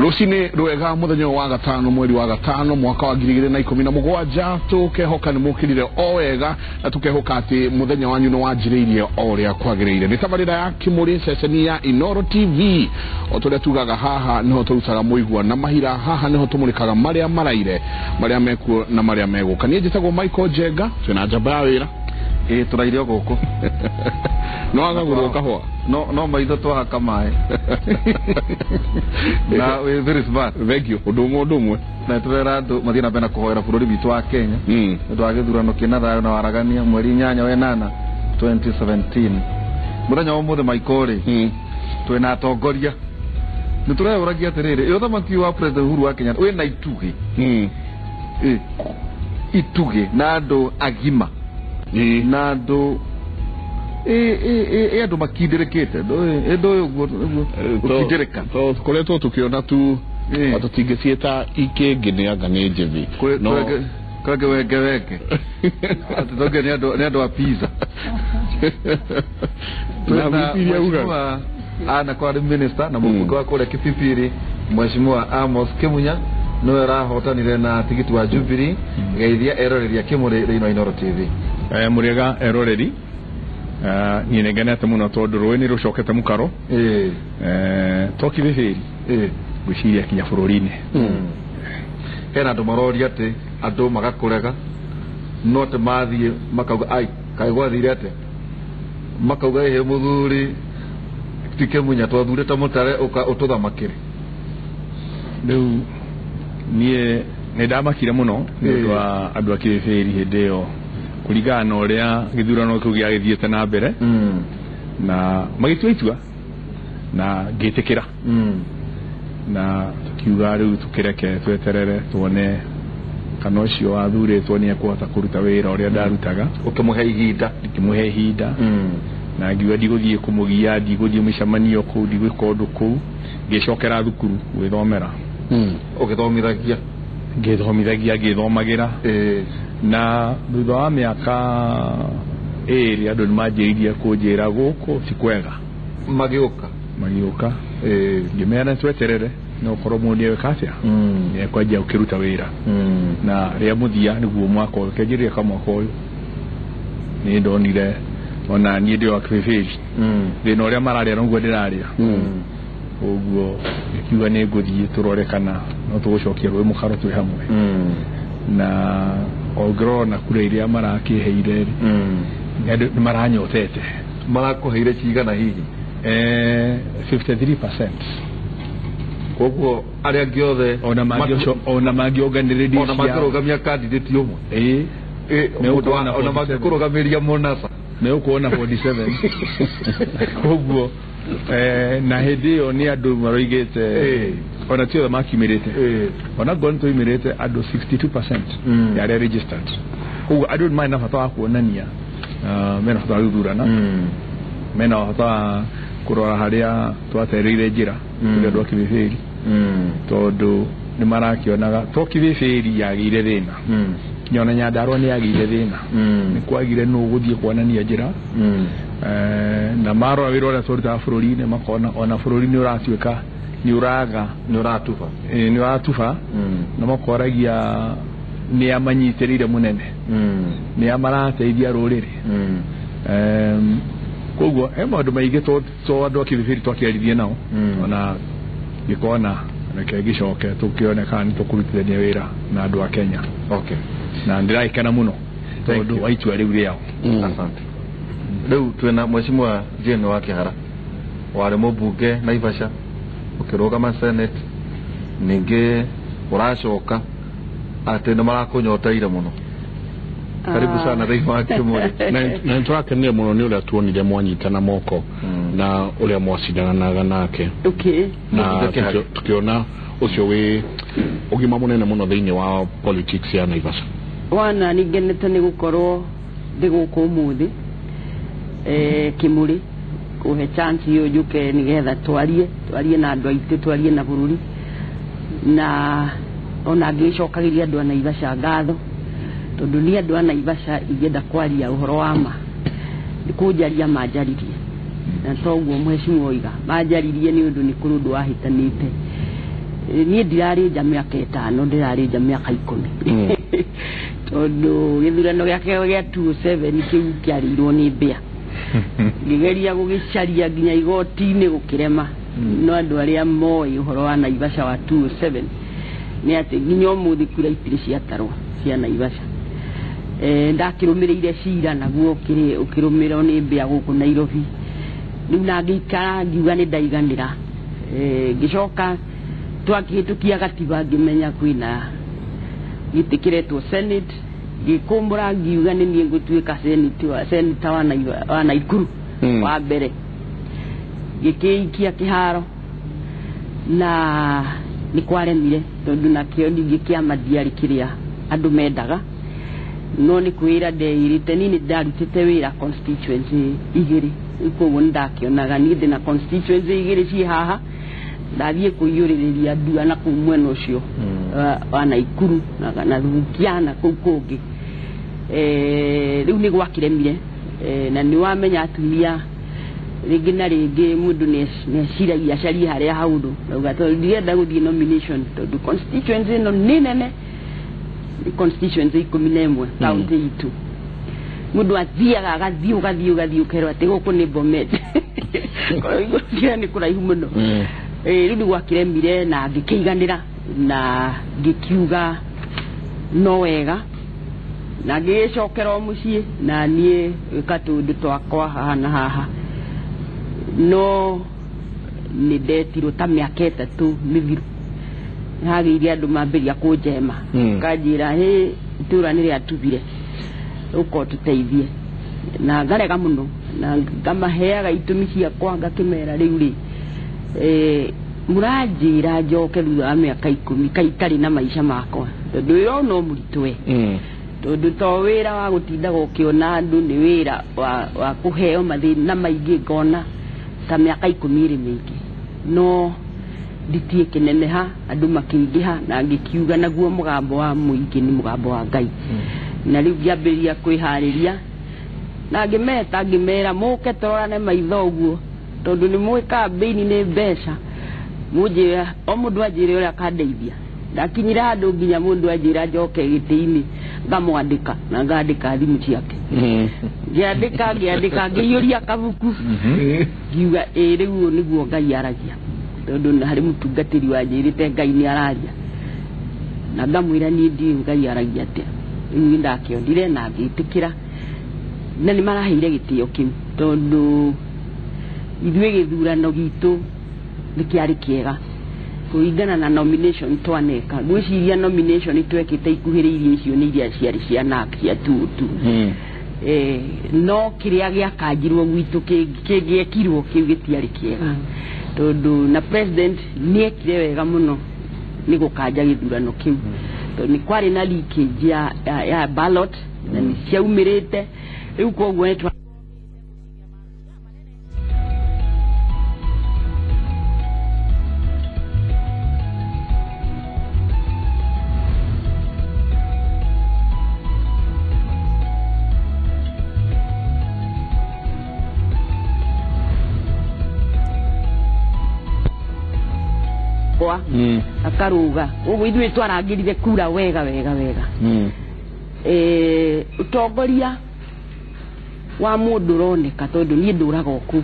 Rucini rwega muthenya wa gatano mweri wa gatano mwaka wa 2017 tukehoka ni mukirire o wega na tukehoka ati muthenya wanyu ni wanjiriirie o uria kwagiriire. Ni tabarira ya Kimuri ceceni ya Inoro TV o turia tugaga haha niho turutaga muigua na mahira, haha niho tumurikaga maria maraire maria mekuo na maria meguka. Ni njitagwo Michael Jenga, twina njamba ya wira turaire guku no agagurwo kahwa no maitho twahaka maĩ na we very smart. Thank you. Undu umwe undu umwe na turera andu mathie na mbere na kuhoera bururi witu wa Kenya ndu wa githurano kina thayo na waragania mweri 8 wa 8 2017. Muthenya wa umuthi Michael ri twina atongoria ni tureyũragia atiriri, uthamaki wa President Uhuru wa Kenyatta wina itugi itugi na andu agima na andu andu makindirikite ndu uguo gukindirika tukoretwo tukiona tu tutingiciita ikingi ni anga ni njithi no kage wenge wenge ati tonge ni andu a pizza na mheshimiwa ana kwa minister na mbunge wa kuria Kipipiri Mheshimiwa Amos Kimunya niwe rahotanire na tigiti wa Jubilee geithia eroreria Kimuri thiini wa Inoro TV. Muriega eroreri, niĩ nĩngenete mũno tondũ rũĩ nĩ rũcokete mũkaro to Kibibiri ngwĩciria kinya bũrũri-inĩ. Hena andũ maroria atĩ andũ magakũrega no atĩ mathiĩ makauga ai kaĩ gwathire atĩa, makauga ĩhĩ mũthuri ti Kimunya twathurĩte mũtare ũka ũtũthamakĩre. Rĩu niĩ nĩ ndamakire mũno nĩ ũndũ wa andũ a Kibibiri hĩndĩ ĩyo kũringana na ũrĩa gĩthurano kĩu gĩagĩthiĩte na mbere na magĩtua itua na ngĩtĩkĩra na tukiuga rĩu tũkĩreke tweterere tuone kana ũcio wathurĩtwo nĩ ekũhota kũruta wĩra ũrĩa ndarutaga. Ũkĩmũhe ihinda. Ngĩmũhe ihinda na ngiuga ndigũthiĩ kũmũgia, ndigũthiĩ mĩcemanio kũu, ndigwĩka ũndũ kũu. Ngĩcokera thukuru gwĩthomera. Ũgĩthomithagia? Ngĩthomithagia, ngĩthomagĩra. Na thutha wa mĩaka ĩĩrĩ andũ nĩmanjĩrĩirie kũnjĩra gũkũ ti kwega. Magĩũka? Magĩũka. Ngĩmera tweterere no korwo mũndũ nĩegwĩka atĩa, nĩekwanjia gũkĩruta wĩra. Na rĩa mũthia nĩguo mwaka ũyũ, kĩanjĩrĩria ka mwaka ũyũ nĩ ndonire ona niĩ ndĩ wa Kibibiri thĩna ũrĩa mararĩa noguo ndĩrarĩa. Ũguo ngiuga nĩ ngũthiĩ tũrore kana no tũgũcokia rũĩ mũkaro twĩ hamwe. Na ũngĩrora na kura iria marakĩheire andũ nĩ maranyotete. Marakũheire cigana hihi? 53%. Koguo arĩa angĩ othe ona mangĩonganĩrĩria ona mangĩrũgamia candidate ũmwe ona mangĩkũrũgamĩria Monasa megũkuona 47. Koguo na hĩndĩ ĩyo nĩ andũ maroigĩte ona ti othe makiumĩrĩte, ona ngorwo nĩ twaumĩrĩte andũ 62% ya arĩa registered. Koguo andũ nĩ marĩ na bata wa kuonania mena bata wa gũthurana, mena bata wa kũrora harĩa twatereire njĩra kũrĩ andũ a Kibibiri tondũ nĩ marakĩonaga to Kibibiri yagĩire thĩna, kinya ona Nyandarua nĩ yagĩire thĩna, nĩ kwagire nũ gũthiĩ kuonania njĩra. Na marora wĩra ũrĩa twarutaga bũrũri-inĩ makona ona bũrũri nĩ ũratuĩka nĩ ũraga nĩ ũratuba, nĩ ũratuba, na makoragia nĩ amanyitĩrĩire mũnene, nĩ amarateithia rũrĩrĩ. Koguo he maũndũ maingĩ to andũ a Kibibiri twakĩaririe nao ona ngĩkona reke ngĩcoke tũkĩone kana nĩ tũkũrutithania wĩra na andũ a Kenya. Okay. Na ndĩragĩkena mũno tondũ wa itua rĩu rĩao. Asante. Rĩu twĩna Mheshimiwa Jane wa Kĩhara warĩ mũmbunge Naivasha ũkĩrũgama Senate, ningĩ ũracoka atĩ nĩ marakũnyoteire mũno. Karibu sana thĩinĩ wa Kimuri. Na nĩtũrakenire mũno nĩ ũrĩa tuonire mwanyitana moko na ũrĩa mwacindanaga nake. Na tukiona ũcio wĩ ũgima mũnene mũno thĩinĩ wa politics ya Naivasha. Wana nĩngenete nĩ gũkorwo ndĩ gũkũ ũmũthĩ Kimuri kũhe chance iyo njũke nĩgetha twarie na andũ aitũ, twarie na bũrũri, na ona ngĩcokagĩria andũ a Naivasha ngatho tondũ niĩ andũ a Naivasha ingĩenda kwaria ũhoro wa ma nĩ kũnjaria manjaririe, na toguo mheshimiwa oiga manjaririe nĩ ũndũ nĩ kũrĩ ũndũ wahĩtanĩte. Niĩ ndirarĩ nja mĩaka 5, ndĩrarĩ nja mĩaka 10. Tondũ gĩthurano gĩake gĩa 2007 kĩu kĩarĩirwo nĩ mbĩa. Ngĩgeria gũgĩcaria nginya igoti-inĩ gũkĩrema. No andũ arĩa moĩ ũhoro wa Naivasha wa 2007 nĩ atĩ nginya ũmũthĩ kura itirĩ ciatarwo cia Naivasha. Ndakĩrũmĩrĩire cira naguo ũkĩrũmĩrĩrwo nĩ mbĩa gũkũ Nairobi. Rĩu na ngĩikara ngiuga nĩ ndaiganĩra. Ngĩcoka twakĩhĩtũkia gatiba ngĩmenya kwĩna gĩtĩ kĩretwo Senate. Ngĩkũmbũra ngiuga nĩ niĩ ngũtuĩka senator wa Naikuru wa mbere. Ngĩkĩikia kĩharo na nĩ kwaremire tondũ nakĩo ningĩ kĩama ndiarĩ kĩrĩa andũ mendaga. No nĩ kwĩra ndeĩrĩte niĩ nĩ ndarutĩte wĩra constituency igĩrĩ, koguo nĩ ndakĩonaga niĩ ndĩna constituency igĩrĩ ciĩ haha. Ndathiĩ kũiyũrĩrĩria ndua na kũu mwena ũcio wa Naikuru na Thubukia na kũu kũngĩ. Rĩu nĩ gwakĩremire. Na nĩ wamenya atumia rĩngĩ na rĩngĩ mũndũ nĩeciragia acarie harĩa haũndũ. Nauga tondũ ndirenda gũthiĩ nomination tondũ constituency ĩno nĩ nene, nĩ constituency 11 kaunti itũ. Mũndũ athiaga agathiĩ ũgathiĩ ũgathiĩ ũkerwo atĩ gũkũ nĩ Bomet. Koguo nĩ kũraihu mũno. Rĩu nĩ gwakĩremire na ngĩkĩiganĩra na ngĩkiuga no wega na ngĩgĩcokera o mũciĩ na niĩ gwĩka tũũndũ twakwa haha na haha. No nĩ ndetirwo ta mĩaka 3 mĩthiru, nĩhagĩire andũ mambĩrĩria kũnjema kanjĩra hĩ itũra nĩ rĩatubire ũka ũtũteithie, na ngarega mũno na ngamaheaga itũmi ciakwa ngakĩmera rĩu rĩ mũranjĩra njoke thutha wa mĩaka 10 kaĩ itarĩ na maica makwa tondũ wĩra ũyũ no mũritũ we. Tondũ to wĩra wa gũtindaga ũkĩona andũ, nĩ wĩra wa kũheo mathĩna maingĩ ngona ta mĩaka 10 ĩrĩ mĩingĩ. No nditie kĩneneha andũ makĩingĩha na ngĩkiuga naguo mũgambo wa mũingĩ nĩ mũgambo wa Ngai. Na rĩu ngĩambĩrĩria kwĩharĩria na ngĩmeta ngĩmera mũke tũrorane maitho ũguo tondũ nĩ mũĩ kambĩini nĩ mbeca. Mũnjĩra o mũndũ anjĩre ũrĩa akandeithia. Ndakinyire handũ nginya mũndũ anjĩra njoke gĩtĩ-inĩ ngamwandĩka na ngandĩka thimũ ciake. Ngĩandĩka ngĩandĩka ngĩiyũria kabuku ngiuga ĩ rĩu ũyũ nĩguo Ngai aragia tondũ harĩ mũtungatĩri wanjĩrĩte Ngai nĩ araria na ngamwĩra niĩ ndiũĩ Ngai aragia atĩa. Rĩu nĩ ndakĩonire na ngĩtĩkĩra na nĩ maraheire gĩtĩo kĩu tondũ ithuĩ gĩthurano gitũ nĩ kĩarĩ kĩega kũringana na nomination twaneka. Ngwĩciria nomination twekĩte ikuhĩrĩirie icio nĩ iria ciarĩ cia NAC cia 202. No kĩrĩa gĩakanjirwo gwitũ kĩngĩekirwo kĩu gĩtiarĩ kĩega tondũ na president nĩekire wega mũno nĩ gũkanja gĩthurano kĩu tondũ nĩ kwarĩ na leakage ya ballot na nĩ ciaumĩrĩte. Rĩu koguo nĩ akaruga ũguo ithuĩ twarangĩrire kura wega wega wega. Ũtongoria wa mũndũ ũroneka tondũ niĩ ndũraga o kũu,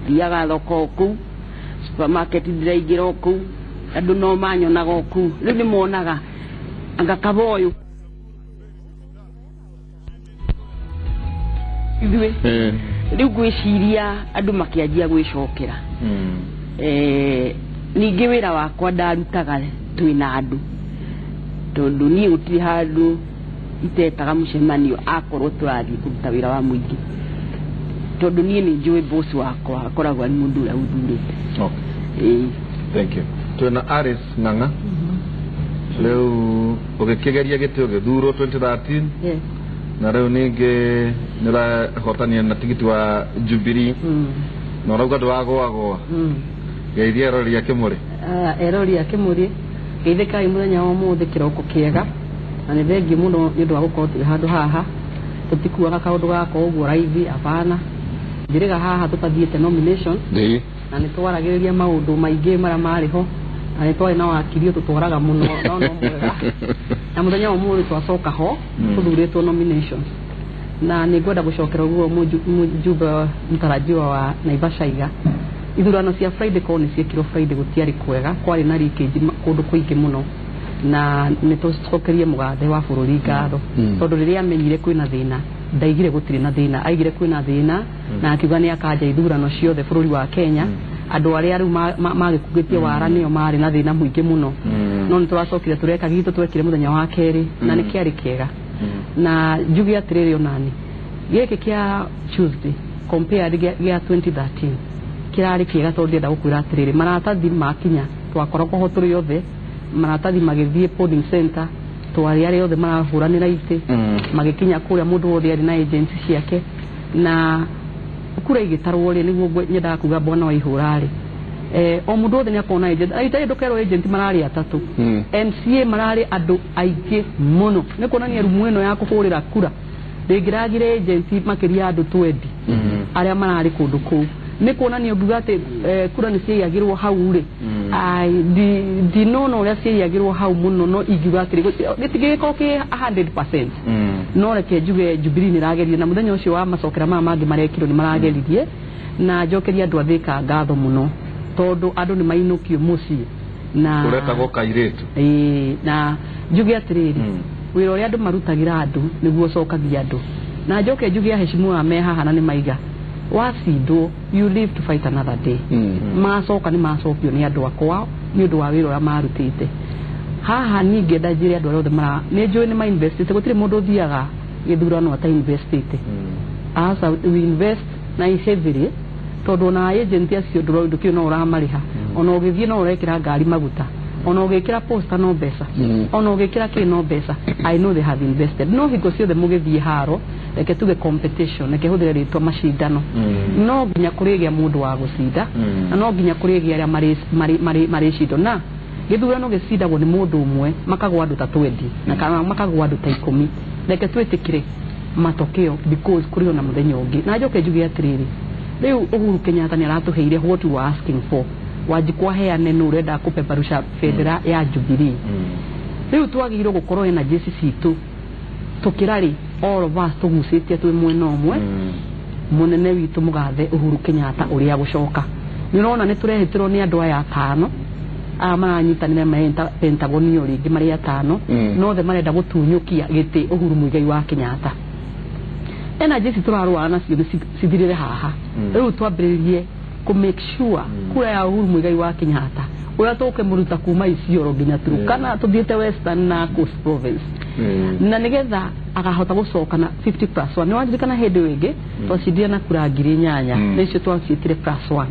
thiaga thoko o kũu, supermarket ndĩraingĩra o kũu, andũ no manyonaga o kũu. Rĩu nĩ monaga anga kaba ũyũ ithuĩ. Rĩu ngwĩciria andũ makĩanjia gwĩcokera. Ningĩ wĩra wakwa ndarutaga twĩna andũ tondũ niĩ gũtirĩ handũ itetaga mũcemanio akorwo tũrathiĩ kũruta wĩra wa mũingĩ tondũ niĩ nĩ njũĩ boss wakwa akoragwo arĩ mũndũ ũrĩa ũthurĩte. Thank you. Twĩna Alice Ng'ang'a. Rĩu ũgĩkĩgeria gĩtĩ ũgĩthurwo 2013 na rĩu ningĩ nĩ ũrahotania na tigiti wa Jubilee na ũrauga ndwagũagũa. Geithia erori a Kĩmũrĩ. Erori a Kĩmũrĩ geithĩkai mũthenya wa ũmũthĩ kĩroko kĩega na nĩ thengiũ mũno nĩ ũndũ wa gũkorwo tũrĩ handũ haha. Tũtikuaga kaũndũ gaka ũguo raithi, hapana. Njĩrĩga haha tũtathiĩte nomination na nĩ twaragĩrĩria maũndũ maingĩ marĩa marĩ ho Na nĩ twarĩ na wakiri tũtwaraga mũno no no mwega. Na mũthenya wa ũmũthĩ twacoka ho tũthurĩtwo nominations. Na nĩ ngwenda gũcokera ũguo mũjumbe mtarajiwa wa Naivasha iga. Ithurano cia Friday korwo nĩ ciĩkirwo Friday gũtiarĩ kwega, kwarĩ na leakage kũndũ kũingĩ mũno. Na nĩ tũcokerie mũgathe wa bũrũri ngatho tondũ rĩrĩa amenyire kwĩna thĩna ndaigire gũtirĩ na thĩna, aigire kwĩna thĩna na akiuga nĩ akanja ithurano ciothe bũrũri wa Kenya. Andũ arĩa rĩu magĩkungĩtie wara nĩo marĩ na thĩna mũingĩ mũno. No nĩ tũracokire tũreka gitũ twekire mũthenya wa kerĩ na nĩ kĩarĩ kĩega. Na njuge atĩrĩrĩ onani gĩkĩ kĩa Tuesday compared gĩa 2013 kĩrarĩ kĩega tondũ ndĩrenda gũkwĩra atĩrĩrĩ maratathi makinya twakoragwo ho tũrĩ othe, maratathi magĩthiĩ polling center twarĩ arĩa othe marahũranĩra itĩ magĩkinya kũrĩa mũndũ wothe arĩ na agents ciake na kura igĩtarwo rĩ nĩguo nyendaga kuga bwana wa ihũra rĩ o mũndũ wothe nĩakorwo na agent. Itarĩ ndũkerwo agent mararĩ atatũ, MCA mararĩ andũ aingĩ mũno, nĩ kuonania rumu ĩno ya kũhũrĩra kura ndĩngĩragire agent makĩria andũ 20 arĩa mararĩ kũndũ kũu. Nĩ kuonania ũngiuga atĩ kura nĩ ciaiyagĩrwo hau rĩ, ndinona ũrĩa ciaiyagĩrwo hau mũno, no ingiuga atĩrĩ gĩtingĩgĩkorwo kĩ 100%. No reke njuge Jubilee nĩ ĩrageririe na mũthenya ũcio wa macokera maya mangĩ marekirwo nĩ marageririe, na njokerie andũ a Thika ngatho mũno tondũ andũ nĩ mainũkio mũciĩ na ũretagwo kairĩtu. Na njuge atĩrĩrĩ wĩra ũrĩa andũ marutagĩra andũ nĩguo ũcokagia andũ. Na njoke njuge aheshimu me haha na nĩ maiga wacindwo you live to fight another day. Macoka nĩ macokio nĩ andũ akwao nĩ ũndũ wa wĩra ũrĩa marutĩte. Haha ningĩ ndanjĩre andũ arĩa othe mara nĩ njũĩ nĩ ma-investite, gũtirĩ mũndũ ũthiaga gĩthurano ata-investite. Aca we invest na heavily tondũ ona agent acio ndũkĩũĩ no ũramarĩha, ona ũgĩthiĩ no ũrekĩra ngari maguta, ona ũgĩkĩra posta no mbeca, ona ũgĩkĩra kĩ no mbeca. I know they have invested. No hingo ciothe mũgĩthiĩ haro reke tuge competition, reke hũthĩre rĩtwa macindano, no nginya kũrĩgĩa mũndũ wa gũcinda na no nginya kũrĩgĩa arĩa marĩcindwo. Na gĩthurano gĩcindagwo nĩ mũndũ ũmwe makagwa andũ ta 20 na kana makagwa andũ ta 10. Reke twĩtĩkĩre matokeo because kũrĩ ona mũthenya ũngĩ. Na njoke njuge atĩrĩrĩ rĩu Uhuru Kenyatta nĩ aratũheire what we were asking for. Wanjikwa heane nũ ũrenda kũpeperusha bendera ya Jubilee. Rĩu twagĩrĩirwo gũkorwo na jeshi citũ tũkĩrarĩ all of us tũgucĩtie twĩ mwena ũmwe mũnene witũ mũgathe Uhuru Kenyatta ũrĩa gũcoka. Nĩ ũrona nĩ tũrehĩtĩrwo nĩ andũ aya atano aya maranyitanĩra marĩ Pentagon rĩngĩ marĩ atano, no othe marenda gũtunyũkia gĩtĩ Uhuru Muigai wa Kenyatta. Energy tũrarũana nacio cithirĩre haha. Rĩu twambĩrĩrie kũ make sure kura ya Uhuru Muigai wa Kenyatta ũrĩa tũkĩmũruta kuma Isiolo nginya Turkana tũthiĩte Western na Coast Province na nĩgetha akahota gũcoka na 50+1. Nĩ wanjirikana hĩndĩ ĩyo ĩngĩ twacindire na kura 8,000 nĩcio twaciĩtire +1.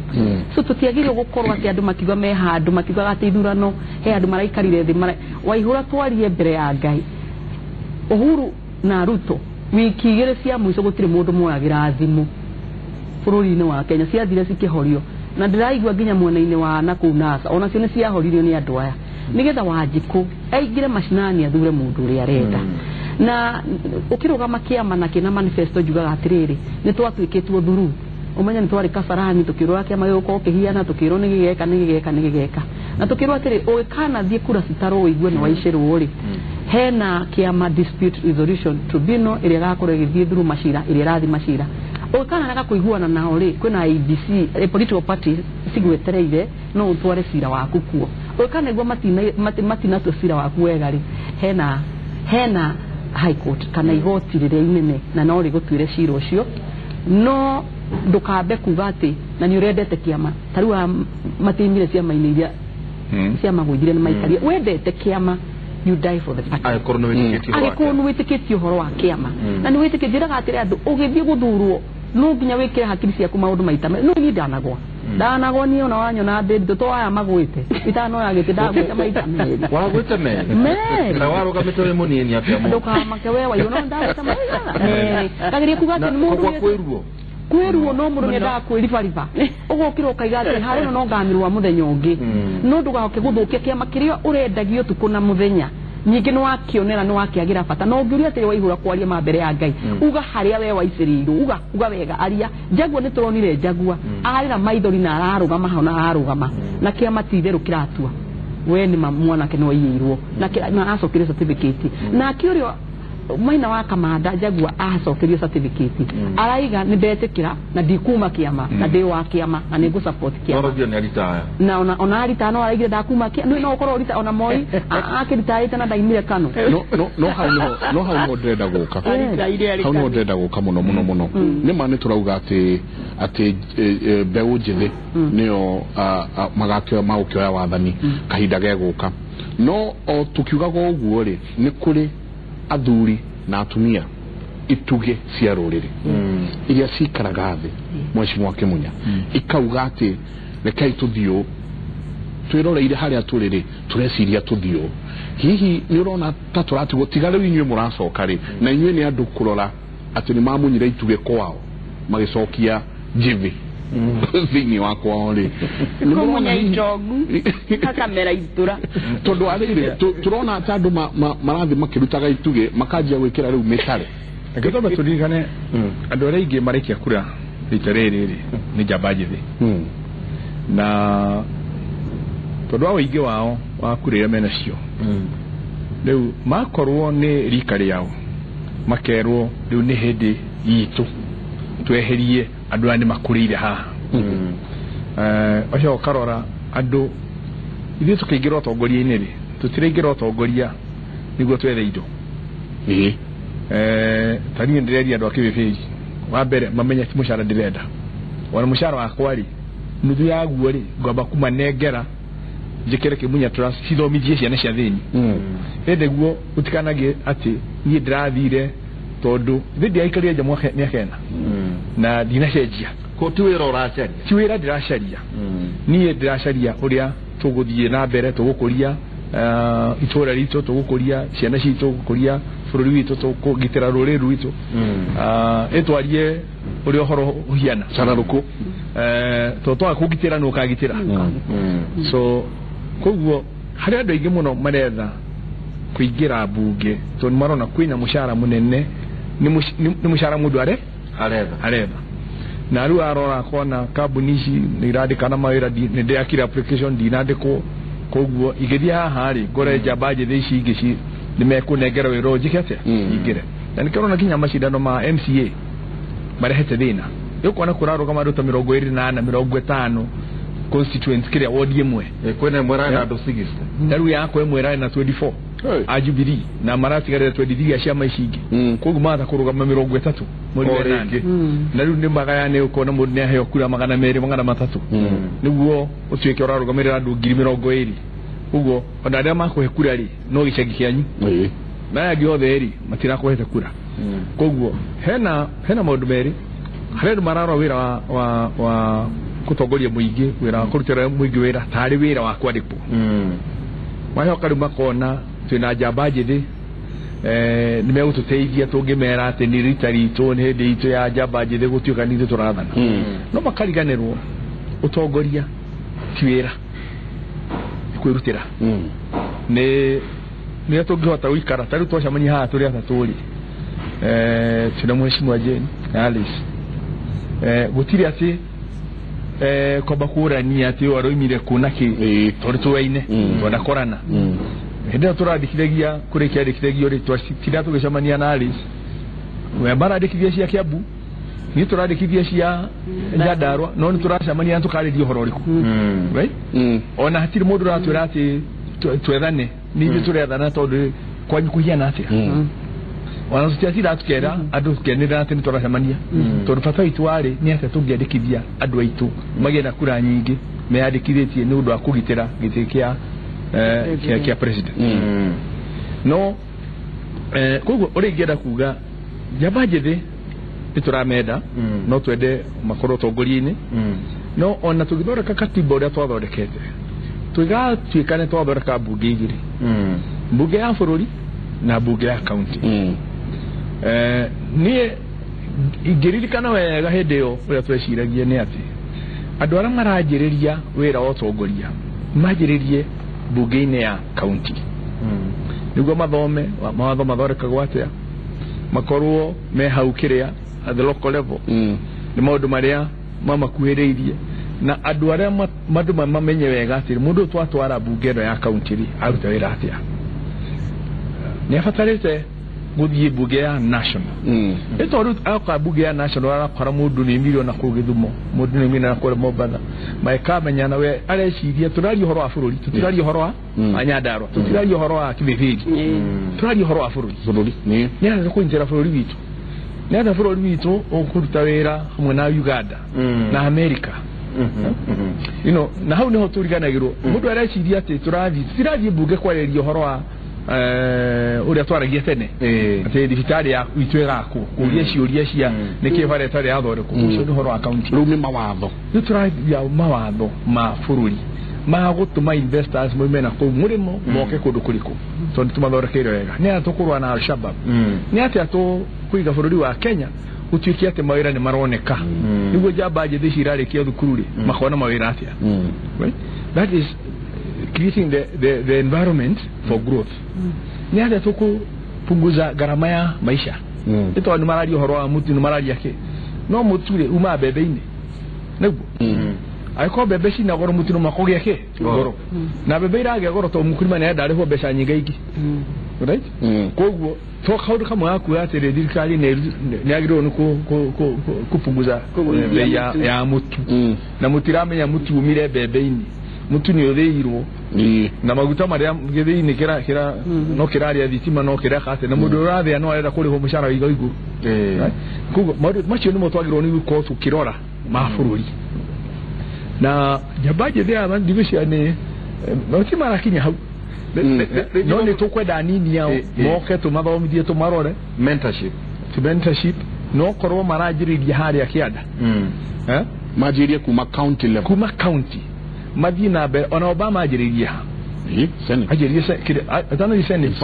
So tũtiagĩrĩirwo gũkorwo atĩ andũ makiuga me handũ makiugaga atĩ ithurano he andũ maraikarire thĩ Waihũra twarie mbere ya Ngai. Uhuru na Ruto wiki igĩrĩ cia mũico gũtirĩ mũndũ moyagĩra thimũ bũrũri-inĩ wa Kenya, ciathire cikĩhorio na ndĩraigua nginya mwena-inĩ wa nakũu NASA onacio nĩ ciahoririo nĩ andũ aya nĩgetha Wanjikũ aingĩre macinani athure mũndũ ũrĩa arenda. Na ũkĩrũgama kĩama na kĩna manifesto njugaga atĩrĩrĩ nĩ twatuĩkĩtwo thuru ũmenye nĩ twarĩ Kasarani tũkĩrwo kĩama gĩgũkorwo kĩhiana tũkĩrwo nĩ gĩgeka nĩ gĩgeka nĩ gĩgeka na tũkĩrwo atĩrĩ ũgĩkanathiĩ kura citarwo ũigue nĩ waicĩrwo rĩ hena kĩama dispute resolution tribunal ĩrĩa ĩgakorwo ĩgĩthiĩ through macira ĩrĩa ĩrathiĩ macira ũgĩkanarega kũiguana nao rĩ kwĩna IEBC political party cigwetereire no ũtware cira waku kuo. Ũgĩkanaigua matinatua cira waku wega rĩ hena high court kana igoti rĩrĩa inene na no rĩgũtuĩre cira ũcio. No ndũkambe kuga atĩ na nĩ ũrendete kĩama ta rĩu aya matiumire ciama-inĩ iria ciamagũithire nĩ maikarie. Wendete kĩama you die for the party. Angĩkorwo nĩ wĩtĩkĩtie ũhoro wa kĩama na nĩ wĩtĩkĩtie njĩraga atĩrĩ andũ ũgĩthiĩ gũthurwo no nginya wĩkĩre hakiri ciaku maũndũ maita no niĩ ndanagwa niĩ ona wanyona ndĩ ndũ to aya magwĩte itanoya gĩtĩ ndagwĩte maita merĩ. Wagwĩte merĩ? Merĩ. Na warũgamĩte wĩ mũnini atĩa mũno? Ndũkamake we waiywo no ndagwĩte maita merĩ. Ndageria kuga atĩ nĩ mũndũ kwĩruo kwĩruo no mũndũ nĩendaga kwĩribariba ũgokĩra ũkaiga atĩ harĩ ĩno no ngamirwo mũthenya ũngĩ no ndũgahoke gũthũkia kĩama kĩrĩa ũrendagio ũtukũ na mũthenya nyingĩ nĩ wakĩonera nĩ wakĩagĩra bata na ũngĩũria atĩrĩ Waihũra kwaria ma mbere ya Ngai uga harĩa we waicĩrĩirwo uga wega aria Njagua nĩ tũronire Njagua arĩra maithori na ararũgama hau na ararũgama na kĩama ti itherũ kĩratua We nĩ mwanake nĩ waiyĩirwo na acokerio certificate. Na akĩũrio Maina wa Kamanda Njagua acokerio certificate, araiga nĩ ndetĩkĩra na ndikuma kĩama na ndĩ wa kĩama na nĩ ngũ support kĩama. Orogio nĩ aritaya. Na ona aritaya no araigire ndakuma kĩama no ũkorwo ũrita ona Moi akĩritaĩte na ndaimire Kano. No hau no ndĩrenda gũka. Hau no ndĩrenda gũka mũno mũno mũno. Nĩ ma nĩ tũrauga atĩ mbeũ njĩthĩ nĩyo magakĩoya magũkĩoya wathani kahinda gegũka. No o tũkiugaga ũguo rĩ, nĩ kũrĩ athuri na atumia itugĩ cia rũrĩrĩ iria cikaraga thĩ Mheshimiwa Kimunya ikauga atĩ rekei tũthiũ twĩroreire harĩa tũrĩ rĩ, tũreciria tũthiũ. Hihi nĩ ũrona ta tũratigwo tiga rĩu inyuĩ mũracoka rĩ, na inyuĩ nĩ andũ kũrora atĩ nĩ mamunyire itugĩ kwao magĩcokia njĩthĩ thĩinĩ wa kwao rĩ, kũmunya itongu akamera itura tondũ arĩrĩ tũrona ta andũ marathiĩ makĩrutaga itugĩ makanjia gwĩkĩra rĩu mĩtare. Reke twambe tũririkane andũ arĩa aingĩ maraikia kura rita rĩrĩ rĩ nĩ njamba njĩthĩ, na tondũ wa ũingĩ wao wa kura iria menacio rĩu makorwo nĩ rika rĩao makerwo rĩu nĩ hĩndĩ itũ tweherie andũ aya nĩ makũrĩire haha. Ũcio ũkarora andũ ithuĩ tũkĩingĩra ũtongoria-inĩ rĩ, tũtiraingĩra ũtongoria nĩguo twethe indo. Ta niĩ ndĩreria andũ a kĩbĩbĩri wa mbere mamenye ti mũcara ndĩrenda, ona mũcara wakwa rĩ nuthu yaguo rĩ ngwamba kũmanengera njĩkĩre Kĩmunya Trust cithomithie ciana cia thĩni. Ĩndĩ guo gũtikanagĩe atĩ niĩ ndĩrathire tondũ thĩ ndiaikarire nja mĩaka ĩna na ndinacenjia. Ko ti wĩra ũracaria? Ti wĩra ndĩracaria. Niĩ ndĩracaria ũrĩa tũgũthiĩ na mbere, tũgũkũria itũra ritũ, tũgũkũria ciana citũ, tũgũkũria bũrũri witũ, tũkũgitĩra rũrĩrĩ rwitũ. Ĩtwarie ũrĩa ũhoro ũhiana cararũkũ, tondũ twaga kũgitĩra nĩ ũkagitĩra. So koguo harĩ andũ aingĩ mũno maretha kũingĩra mbunge tondũ nĩ marona kwĩna mũcara mũnene, nĩ mũcara mũndũ aretha. Na rĩu arora akona kambuni ici nĩ irandĩkana mawĩra, nĩ ndĩrakire application ndinandĩkwo, koguo ingĩthiĩ haha rĩ ngore njamba njĩthĩ ici ingĩ nĩ mekũnengera wĩra ũyũ njĩke atĩa ingĩre. Na nĩkĩo ũrona nginya macindano ma MCA marehete thĩna. Rĩu ũkona kũrarũgama andũ ta 24 50 constituents kĩrĩa ward ĩmwe. Kwĩna ĩmwe ĩrarĩ na andũ 60. Na rĩu yakwa ĩmwe ĩrarĩ na 24 a Jubilee na maratigarĩra 23 a ciama ici ingĩ. Koguo mahota kũrũgama 30 mweri wa ĩnana. Na rĩu nĩ magayane ũkona mũndũ nĩ aheo kura 200 300 nĩguo ũtuĩke ũrarũgamĩrĩra andũ 20,000. Koguo ona arĩa makũhe kura rĩ no gĩcagi kĩanyu, na aya angĩ othe rĩ matirakũhete kura. Koguo hena maũndũ merĩ, harĩ andũ mararora wĩra wa kũtongoria mũingĩ, wĩra wa kũrutĩra mũingĩ wĩra tarĩ wĩra wa kwandĩkwo. Macoka rĩu makona twĩna njamba njĩthĩ nĩ megũtũteithia tũngĩmera atĩ nĩ rita ritũ, nĩ hĩndĩ itũ ya njamba njĩthĩ gũtuĩka nĩ ithuĩ tũrathana. No makariganĩrwo ũtongoria ti wĩra, nĩ kwĩrutĩra. Nĩ nĩ tũngĩhota gũikara ta rĩu twacemania haha tũrĩ atatũ rĩ, twĩna Mheshimiwa Jane na Alice, gũtirĩ atĩ kwamba kũrania atĩ ũyũ aroimire kũ na kĩ, tondũ tũwaine twanakorana. Hĩndĩ ĩyo tũrandĩkithagia kũrĩ kĩandĩkithagio rĩ, twatinda tũgĩcemania na Alice, we marandĩkithia cia Kiambu, niĩ tũrandĩkithia cia Nyandarua, no nĩ tũracemania na tũkarĩria ũhoro ũrĩkũ. Right? Ona hatirĩ mũndũ ũratwĩra atĩ twethane, nĩ ithuĩ tũrethana tondũ kwanyu kũhiana atĩa. Ona tũtiatinda tũkera andũ tũkenĩrĩra atĩ nĩ tũracemania, tondũ bata witũ warĩ nĩ atĩa tũngĩandĩkithia andũ aitũ magĩe na kura nyingĩ meyandĩkithĩtie nĩ ũndũ wa kũgitĩra gĩtĩ kĩa president. No koguo ũrĩa ingĩenda kuga njamba njĩthĩ nĩ tũramenda, no twende makorwo ũtongoria-inĩ, no ona tũgĩthondeka katiba ũrĩa twathondekete tũgatuĩka nĩ twathondeka mbunge igĩrĩ, mbunge ya bũrũri na mbunge ya kaunti. Niĩ ingĩririkana wega hĩndĩ ĩyo ũrĩa tweciragia nĩ atĩ andũ arĩa maranjĩrĩria wĩra wa ũtongoria manjĩrĩrie mbunge-inĩ ya kaunti, nĩguo mathome mawatho mathondekagwo atĩa, makorwo me hau kĩrĩa at the local level, nĩ maũndũ marĩa mamakuhĩrĩirie, Na andũ arĩa andũ mamenye wega atĩ mũndũ twatwara bunge ĩno ya kaunti rĩ aruta wĩra atĩa. Nĩ abatarĩte gũthiĩ bunge ya national. Nĩ tondũ akoka bunge ya national arakora mũndũ nĩ imire ona kũu Gĩthumo, mũndũ nĩ imire na kũrĩa Mombatha, makamenya na we areciria tũraria ũhoro wa bũrũri, tũtiraria ũhoro wa Nyandarua, tũtiraria ũhoro wa Kĩbĩbĩri, tũraria ũhoro wa bũrũri. Bũrũri nĩ arenda kũnyitĩra bũrũri witũ, nĩ arenda bũrũri witũ ũkũruta wĩra hamwe na Uganda na America. You know, na hau niho tũriganagĩrwo. Mũndũ areciria atĩ tũrathiĩ bunge kwarĩrĩria ũhoro wa ũrĩa twaragia tene atĩ thibitarĩ ya itũ ĩgakwo, kũria ciũria cia nĩkĩ bara ĩtarĩ yathondekwo. Ũcio nĩ ũhoro wa kaunti. Rĩu nĩ mawatho. Rĩu tũraria mawatho ma bũrũri ma gũtũma investors moime na kũu mũrĩmo moke kũndũ kũrĩkũ, tondũ tũmathondekeire wega. Nĩ atĩa tũkũrũa na Al-Shabaab? Nĩ atĩa tũkũiga bũrũri wa Kenya gũtuĩke atĩ mawĩra nĩ maroneka, nĩguo njamba njĩthĩ ici irarĩkia thukuru rĩ makona mawĩra atĩa? Right? That is creating the environment for growth. Nĩ atĩa tũkũpunguza gharama ya maisha? Nĩ tondũ nĩ mararia ũhoro wa mũtu, nĩ mararia kĩ, no mũtu rĩ umaga mbembe-inĩ, nĩguo? Angĩkorwo mbembe cina goro, mũtu no makũgĩa kĩ goro, na mbembe iragĩa goro tondũ mũkulima nĩ arenda arĩhwo mbeca nyingaingĩ. Right? Koguo to kaũndũ kamwe ga kuga atĩrĩ thirikari nĩ yagĩrĩirwo nĩ kũpunguza bei ya mũtu, na mũtiramenya mũtu umire mbembe-inĩ, mũtu nĩ ũthĩirwo na maguta marĩa gĩthĩinĩ kĩra no kĩraria thitima no kĩreka atĩ, na mũndũ ũrathĩa no arenda kũrĩhwo mũcara wa igũrũ. Koguo maũndũ macio nĩmo twagĩrĩirwo nĩ gũkorwo tũkĩrora ma bũrũri. Na njamba njĩthĩ aya ndigwĩciria nĩ ti marakinya hau, no nĩ tũkwenda anini ao moke tũmathomithie, tũmarore mentorship, no korwo maranjĩrĩria harĩa kĩanda, manjĩrĩrie kuma county level, kuma county mathiĩ na mbere. Ona Obama anjĩrĩirie ha? Anjĩrĩirie atanathiĩ Senate,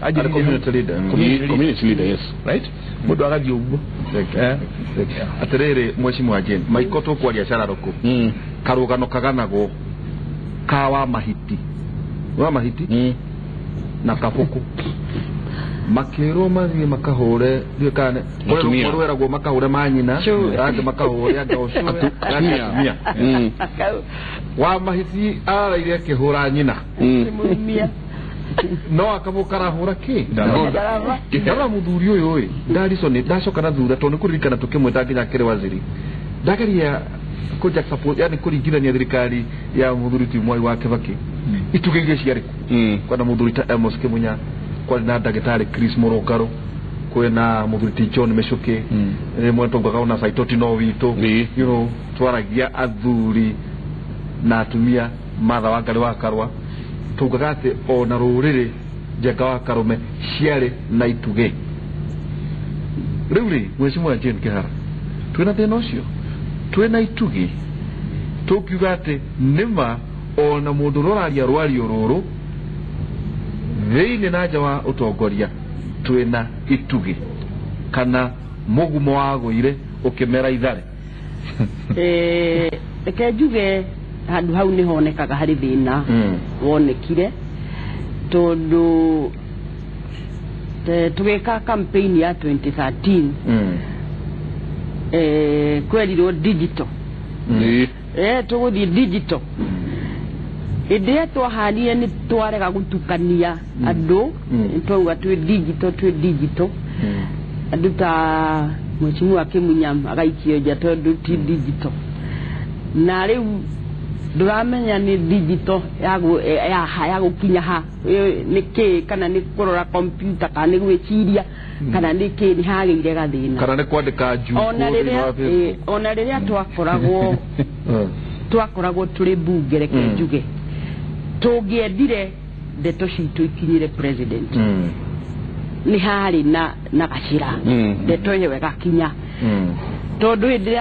anjĩrĩirie community leader, yes, right? Mũndũ agathiĩ ũguo. Atĩrĩrĩ Mheshimiwa Jane, maiko tũkwaria cararũkũ karũgano kaganagwo ka wa mahiti na kabũkũ makĩrwo mathiĩ makahũre, ndiũĩ kana kũrĩ makahũre manyina, angĩ makahũre anga ũcũwe, atumia. Wa mahiti araire akĩhũra nyina, no akabũka arahũra kĩ ndarora mũthuri ũyũ ĩ ndarisoni ndacoka na thutha tondũ nĩ kũririkana tũkĩmwĩta nginya akĩrĩ waziri, ndageria kũ yani kũringithania thirikari ya mũthuri ti Mwai wa Kibaki itugĩ iria ciarĩ kuo. Kwĩna mũthuri ta Amos Kĩmunya, kwarĩ na ndagĩtarĩ Chris Mũrũngarũ, kwĩna mũthuri ti John Mĩcũkĩ, rĩmwe tũngaga ona Saitoti no witũ, you know, twaragia athuri na atumia Martha Wangari wa Karua, tũngaga atĩ ona rũrĩrĩ Njenga wa Karũme ciarĩ na itugĩ. Rĩu rĩ Mheshimiwa Jane Kĩhara, twĩna thĩna ũcio, twĩna itugĩ tũkiuga atĩ nĩma ona mũndũ ũrĩa ũraria rwario rũrũ thĩinĩ na nja wa ũtongoria twĩna itugĩ, kana mũgumo wagũire ũkĩmera ithare? Reke njuge handũ hau nĩ honekaga harĩ thĩna wonekire, tondũ tũgĩka campaign ya 2013 kwerirwo digital, tũgũthiĩ digital. Hĩndĩ ĩrĩa twahanire nĩ twarega gũtukania andũ, twauga twĩ digital, andũ ta Mheshimiwa Kĩmunya agaikio nja tondũ ti digital. Na rĩu ndũramenya nĩ digital ya gũkinya ha, nĩ kĩ, kana nĩ kũrora computer, kana nĩ gwĩciria, kana nĩ kĩ, nĩ hagĩire gathĩna, kana nĩ kwandĩka njukũ. Ona rĩrĩa twakoragwo tũrĩ bunge, reke njuge tũngĩendire ndeto citũ ikinyĩre president, nĩ harĩ na gacĩra ndeto ĩyo ĩgakinya, tondũ hĩndĩ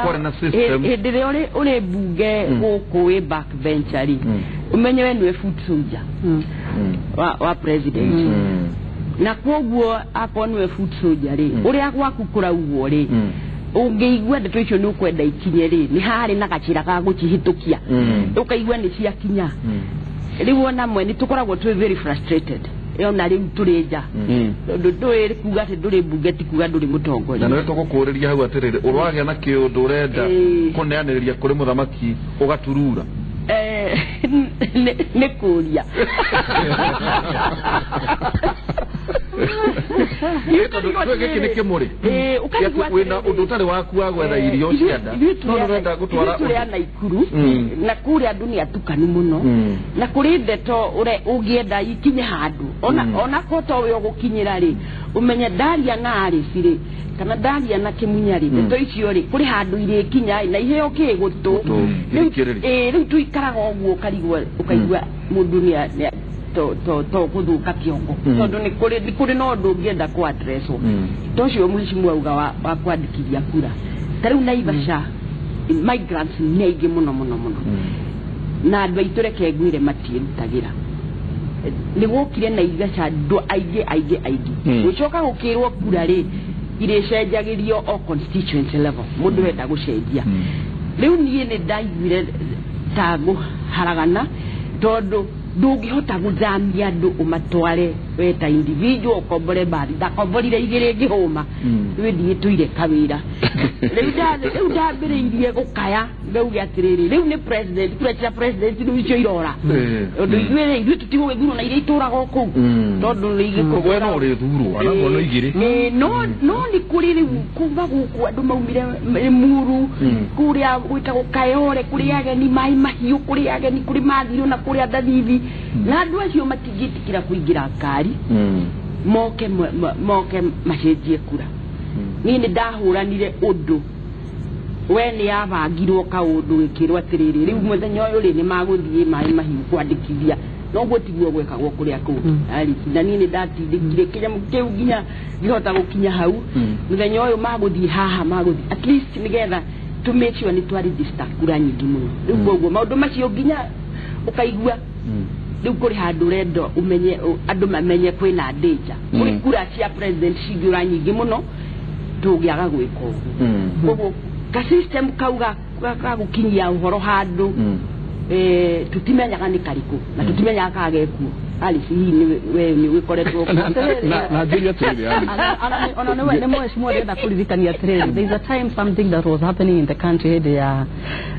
ĩrĩa ũrĩ bunge gũkũ wĩ backbencher rĩ, ũmenye we nĩwe foot soldier wa president, na kwoguo akorwo nĩwe foot soldier rĩ, ũrĩa gwaku kũraugwo rĩ, ũngĩigua ndeto icio nĩ ũkwenda ikinye rĩ, nĩ harĩ na gacĩra ga gũcihĩtũkia, ũkaigua nĩ ciakinya. Rĩu ona mwe nĩ tũkoragwo twĩ very frustrated. Ona rĩu tũrĩ nja tondũ ndũĩ kuga atĩ ndũrĩ mbunge ti kuga ndũrĩ mũtongoria. Na nĩ tũgũkũrĩria hau atĩrĩrĩ, ũrwagĩa na kĩũndũ ũrenda kũneanĩrĩria kũrĩ mũthamaki ũgaturura? Nĩ kũria. Gĩkĩ nĩ kĩmũrĩ. Wĩna ũndũ ũtarĩ waku wa gwetha irio cia nda, no ũrenda gũtwara tũrĩ a Naikuru na kũrĩa andũ nĩ atukanu mũno, na kũrĩ ndeto ũngĩenda ikinye handũ ona ko to we ũgũkinyĩra rĩ, ũmenye ndaria na Alice rĩ kana ndaria na Kĩmunya rĩ, ndeto icio rĩ kũrĩ handũ irĩkinya na iheo kĩ gũtũ. Rĩu tũikaraga ũguo ũkarigwo ũkaigua mũndũ nĩ to gũthũka kĩongo, tondũ nĩ kũrĩ na ũndũ ũngĩenda kũ address-wo. To ũcio mheshimiwa auga wa kwandĩkithia kura. Ta rĩu Naivasha migrants nĩ aingĩ mũno mũno mũno, na andũ aitũ reke ngwĩre matiĩrutagĩra. Nĩ gwokire Naivasha andũ aingĩ aingĩ aingĩ, gũcoka gũkĩrwo kura rĩ irĩcenjagĩrio o constituency level, mũndũ wenda gũcenjia. Rĩu niĩ nĩ ndaiguire ta ngũharagana, tondũ ndũngĩhota gũthamia andũ ũmatware we ta individual ũkombore mbathi. Ndakomborire igĩrĩ ngĩhũma, rĩu ndigĩtũire kawĩra. Rĩu ndambĩrĩirie gũkaya ngauge atĩrĩrĩ, rĩu nĩ president, kura cia president rĩu icio irora, ũndũ ithuĩ ithuĩ tũtigũgĩthurwo na iria itũraga o kũu, tondũ nĩ igĩkũgwo no ũrĩthurwo ona igĩrĩ. No nĩ kũrĩ rĩu kuma gũkũ andũ maumire Muru, kũrĩa gwĩtagwo Kayore, kũrĩ ageni Maĩ Mahiũ, kũrĩ ageni kũrĩ Mathirũ na kũrĩa Ndathithi, na andũ acio matingĩtĩkĩra kũingĩra ngari moke macenjie kura. Niĩ nĩ ndahũranire ũndũ we nĩ yabangirwo kaũndũ gĩkĩrwo atĩrĩrĩ, rĩu mũthenya ũyũ rĩ nĩ magũthiĩ Maĩ Mahiũ kwandĩkithia, noguo tiguo gwekagwo kũrĩa kũngĩ. Na niĩ nĩ ndatindĩkire kĩnyamũ kĩu nginya ngĩhota gũkinya hau. Mũthenya ũyũ magũthiĩ haha magũthiĩ at least nĩgetha to make sure nĩ twa register kura nyingĩ mũno. Rĩu koguo maũndũ macio nginya ũkaigua rĩu kũrĩ handũ ũrenda ũmenye andũ mamenye kwĩna danger, kũrĩ kura cia president cingĩũra nyingĩ mũno tũngĩaga gwĩka ũguo. Koguo ka system kau ga gũkinyia ũhoro handũ tũtimenyaga nĩ karĩkũ na tũtimenyaga kana gekuo. Alice hihi we nĩ wĩkoretwo na njĩria atĩrĩrĩ, Alice ona nĩ mheshimiwa ndĩrenda kũririkania atĩrĩrĩ, there is a time something that was happening in the country hĩndĩ ya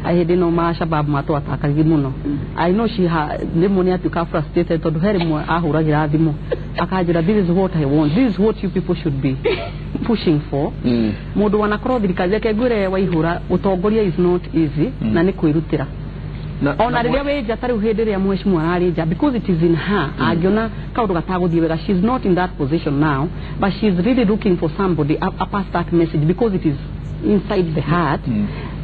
hĩndĩ no ma Shabab matwatakagia mũno. I know she rĩmwe nĩ atuĩka frustrated tondũ he rĩmwe ahũragĩra thimũ akanjĩra, this is what I want, this is what you people should be pushing for. Mũndũ wanakorwo thirikari reke ngwĩre Waihũra, ũtongoria is not easy na nĩ kwĩrutĩra. Ona rĩrĩa wĩ nja ta rĩu hĩndĩ ĩrĩa mheshimiwa ararĩ nja, because it is in her, angĩona kaũndũ gatagũthiĩ wega, she is not in that position now, but she is really looking for somebody a pass that message because it is inside the heart.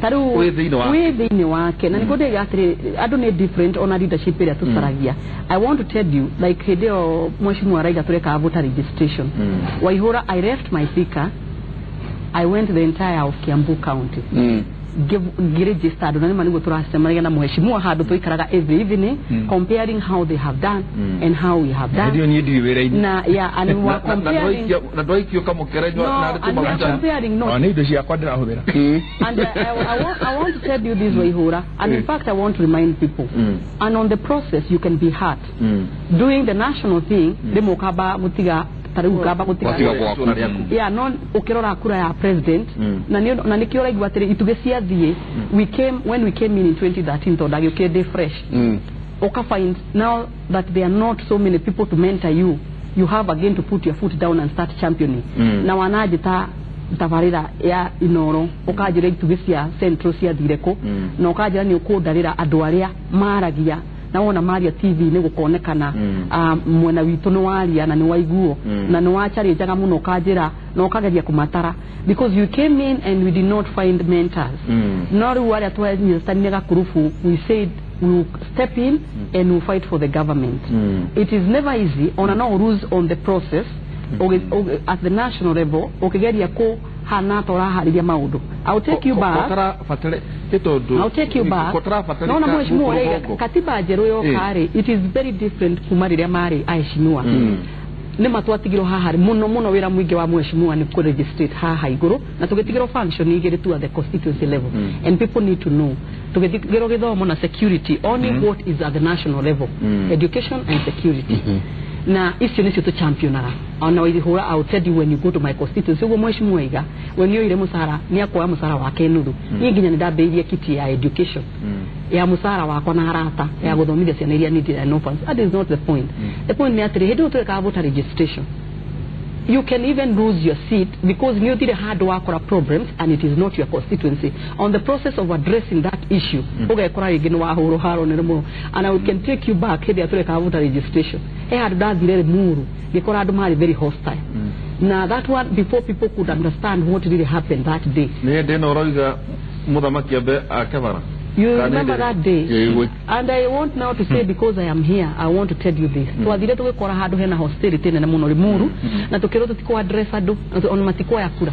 Ta rĩu wĩ thĩinĩ wake, na nĩguo ndĩga atĩrĩ andũ nĩ different ona leadership ĩrĩa tũcaragia. I want to tell you, like hĩndĩ ĩyo mheshimiwa araiga tũrekaga voter registration, Waihũra, I left my Thika, I went the entire of Kiambu County. Registered na nĩma nĩguo tũracemanagia na mheshimiwa handũ tũikaraga every evening, comparing how they have done and how we have done. Na yeah, and we were comparing na ndwaikio kamũkere na comparing notes. Nĩ indo ciakwa ndĩrahũthĩra. And I want to tell you this, Waihũra, and in fact I want to remind people, and on the process you can be hurt doing the national thing, rĩmwe ũkamba gũtiga tarĩu ũkamba gũtiga yeah, no ũkĩrora kura ya president na nĩkĩo ũraigua atĩrĩ itugĩ ciathiĩ. We came when we came in 2013 tondũ ndagĩũkire ndĩ fresh, ũka find now that there are not so many people to mentor you, you have again to put your foot down and start championing. Na wananjĩta tabarĩra ya Inoro ũkanjĩra itugĩ cia central ciathire kũ, na ũkanjĩra nĩ ũkũndarĩra andũ arĩa maragia na wona maria TV nĩ gũkonekana mwena witũ nĩ waria na nĩ waiguo na nĩ wacharenjaga mũno ũkanjĩra na ũkageria kũmatara, because you came in and we did not find mentors. No rĩu arĩa twanyitanire gakurubu, we said we will step in and we will fight for the government. It is never easy, ona no rules on the process at the national level ũkĩgeria kũhana ta ũraharĩria maũndũ. I'll take you back. I'll take you back. No, na mheshimiwa katiba njerũ yoka rĩ, it is very different kuma rĩrĩa marĩ aheshimiwa. Nĩ matwatigirwo haha mũno mũno wĩra mũingĩ wa mheshimiwa nĩ kũ-registrate haha igũrũ, na tũgĩtigĩrwo function igĩrĩ tu at the constituency level, and people need to know tũgĩtigĩrwo gĩthomo na security, only what is at the national level, education and security. Na icio nĩcio tũ championaga. Ona waihũra, I will tell you, when you go to my constituency, ũguo mheshimiwa Iga we nĩoire mũcara, nĩ akuoya mũcara wake nuthu. Niĩ nginya nĩ ndambĩrĩirie kiti ya education ya mũcara wakwa na arata ya gũthomithia ciana iria needy and orphans. That is not the point. The point nĩ atĩrĩ, hĩndĩ ĩyo twekaga voter registration, you can even lose your seat because nĩ ũthire handũ wakora problems and it is not your constituency. On the process of addressing that issue, ũgekora rĩngĩ nĩ wahũrwo haro nĩ mũno. And I can take you back, hĩndĩ ĩrĩa tũrekaga voter registration, he handũ ndathire Limuru ngĩkora andũ marĩ very hostile. Na that one, before people could understand what really happened that day. Nĩ hĩndĩ ĩno ũroiga mũthamaki ambe akebara. You remember that day? And I want now to say, because I am here, I want to tell you this. Twathire tũgĩkora handũ hena hostility nene mũno Limuru, na tũkĩrwo tũtikũ address andũ, ona matikuoya kura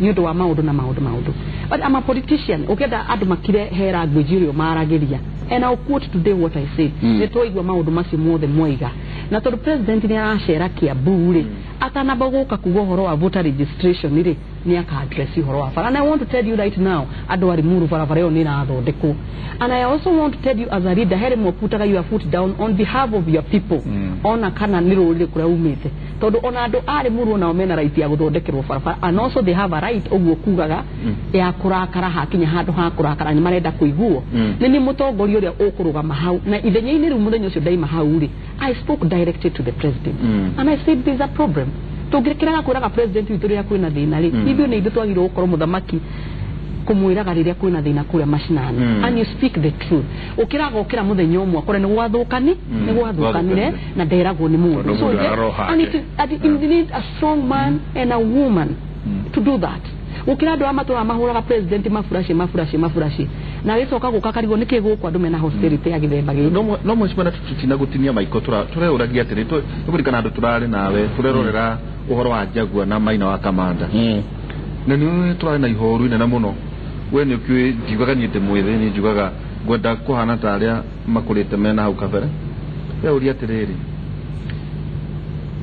nĩ ũndũ wa maũndũ na maũndũ. But I'm a politician. Ũkĩenda andũ makire he language ĩrĩa maragĩria. And I'll quote today what I said. Nĩ twaigua maũndũ macio mothe mwaiga. Na tondũ president nĩ aracera Kiambu rĩ, atanamba gũka kuga ũhoro wa voter registration rĩ, nĩ aka address ũhoro wa bara. And I want to tell you right now, andũ a Limuru, barabara ĩyo nĩ ĩrathondekwo. And I also want to tell you, as a leader, he rĩmwe putaga your foot down on behalf of your people, ona kana nĩ rũrĩrĩ kũrĩa umĩte, tondũ ona andũ a Limuru onao mena right ya gũthondekerwo barabara, and also they have a right, ũguo kugaga, ya kũrakara. Hakinya handũ ha kũrakara, nĩ marenda kũiguo. Nĩ nĩ mũtongoria ũrĩa ũkũrũgama hau na ithenya-inĩ rĩu. Mũthenya ũcio ndaima hau rĩ, I spoke directly to the president and I said there's a problem. Tũngĩkĩraga kwĩraga president witũ rĩrĩa kwĩna thĩna rĩ, ithuĩ nĩ ithuĩ twagĩrĩirwo gũkorwo mũthamaki kũmwĩraga rĩrĩa kwĩna thĩna kũrĩa macinani. And you speak the truth. Ũkĩraga ũkĩra mũthenya ũmwe akore nĩ gwathũkani, nĩ gwathũkanire na nderagwo nĩ mũndũ. So and it, you need a strong man and a woman to do that. Gũkĩra andũ a matũra mahũraga president maburaci maburaci maburaci, na gĩcoka gũka karigwo nĩkĩ gũkũ andũ mena hostility ya gĩthemba gĩkĩ. No mheshimiwa, na tutina gũtinia maiko, tũreũragia atĩrĩ, tũkũririkana andũ tũrarĩ nawe tũrerorera ũhoro wa Jaguar na Maina wa Kamanda, na nĩ tũrarĩ na ihoru inene mũno. We nĩ ũkĩũĩ njiugaga niĩ ndĩ mwĩthĩ, niĩ njugaga ngwenda kũhana ta arĩa makũrĩte mena hau kabere. Ũria atĩrĩrĩ,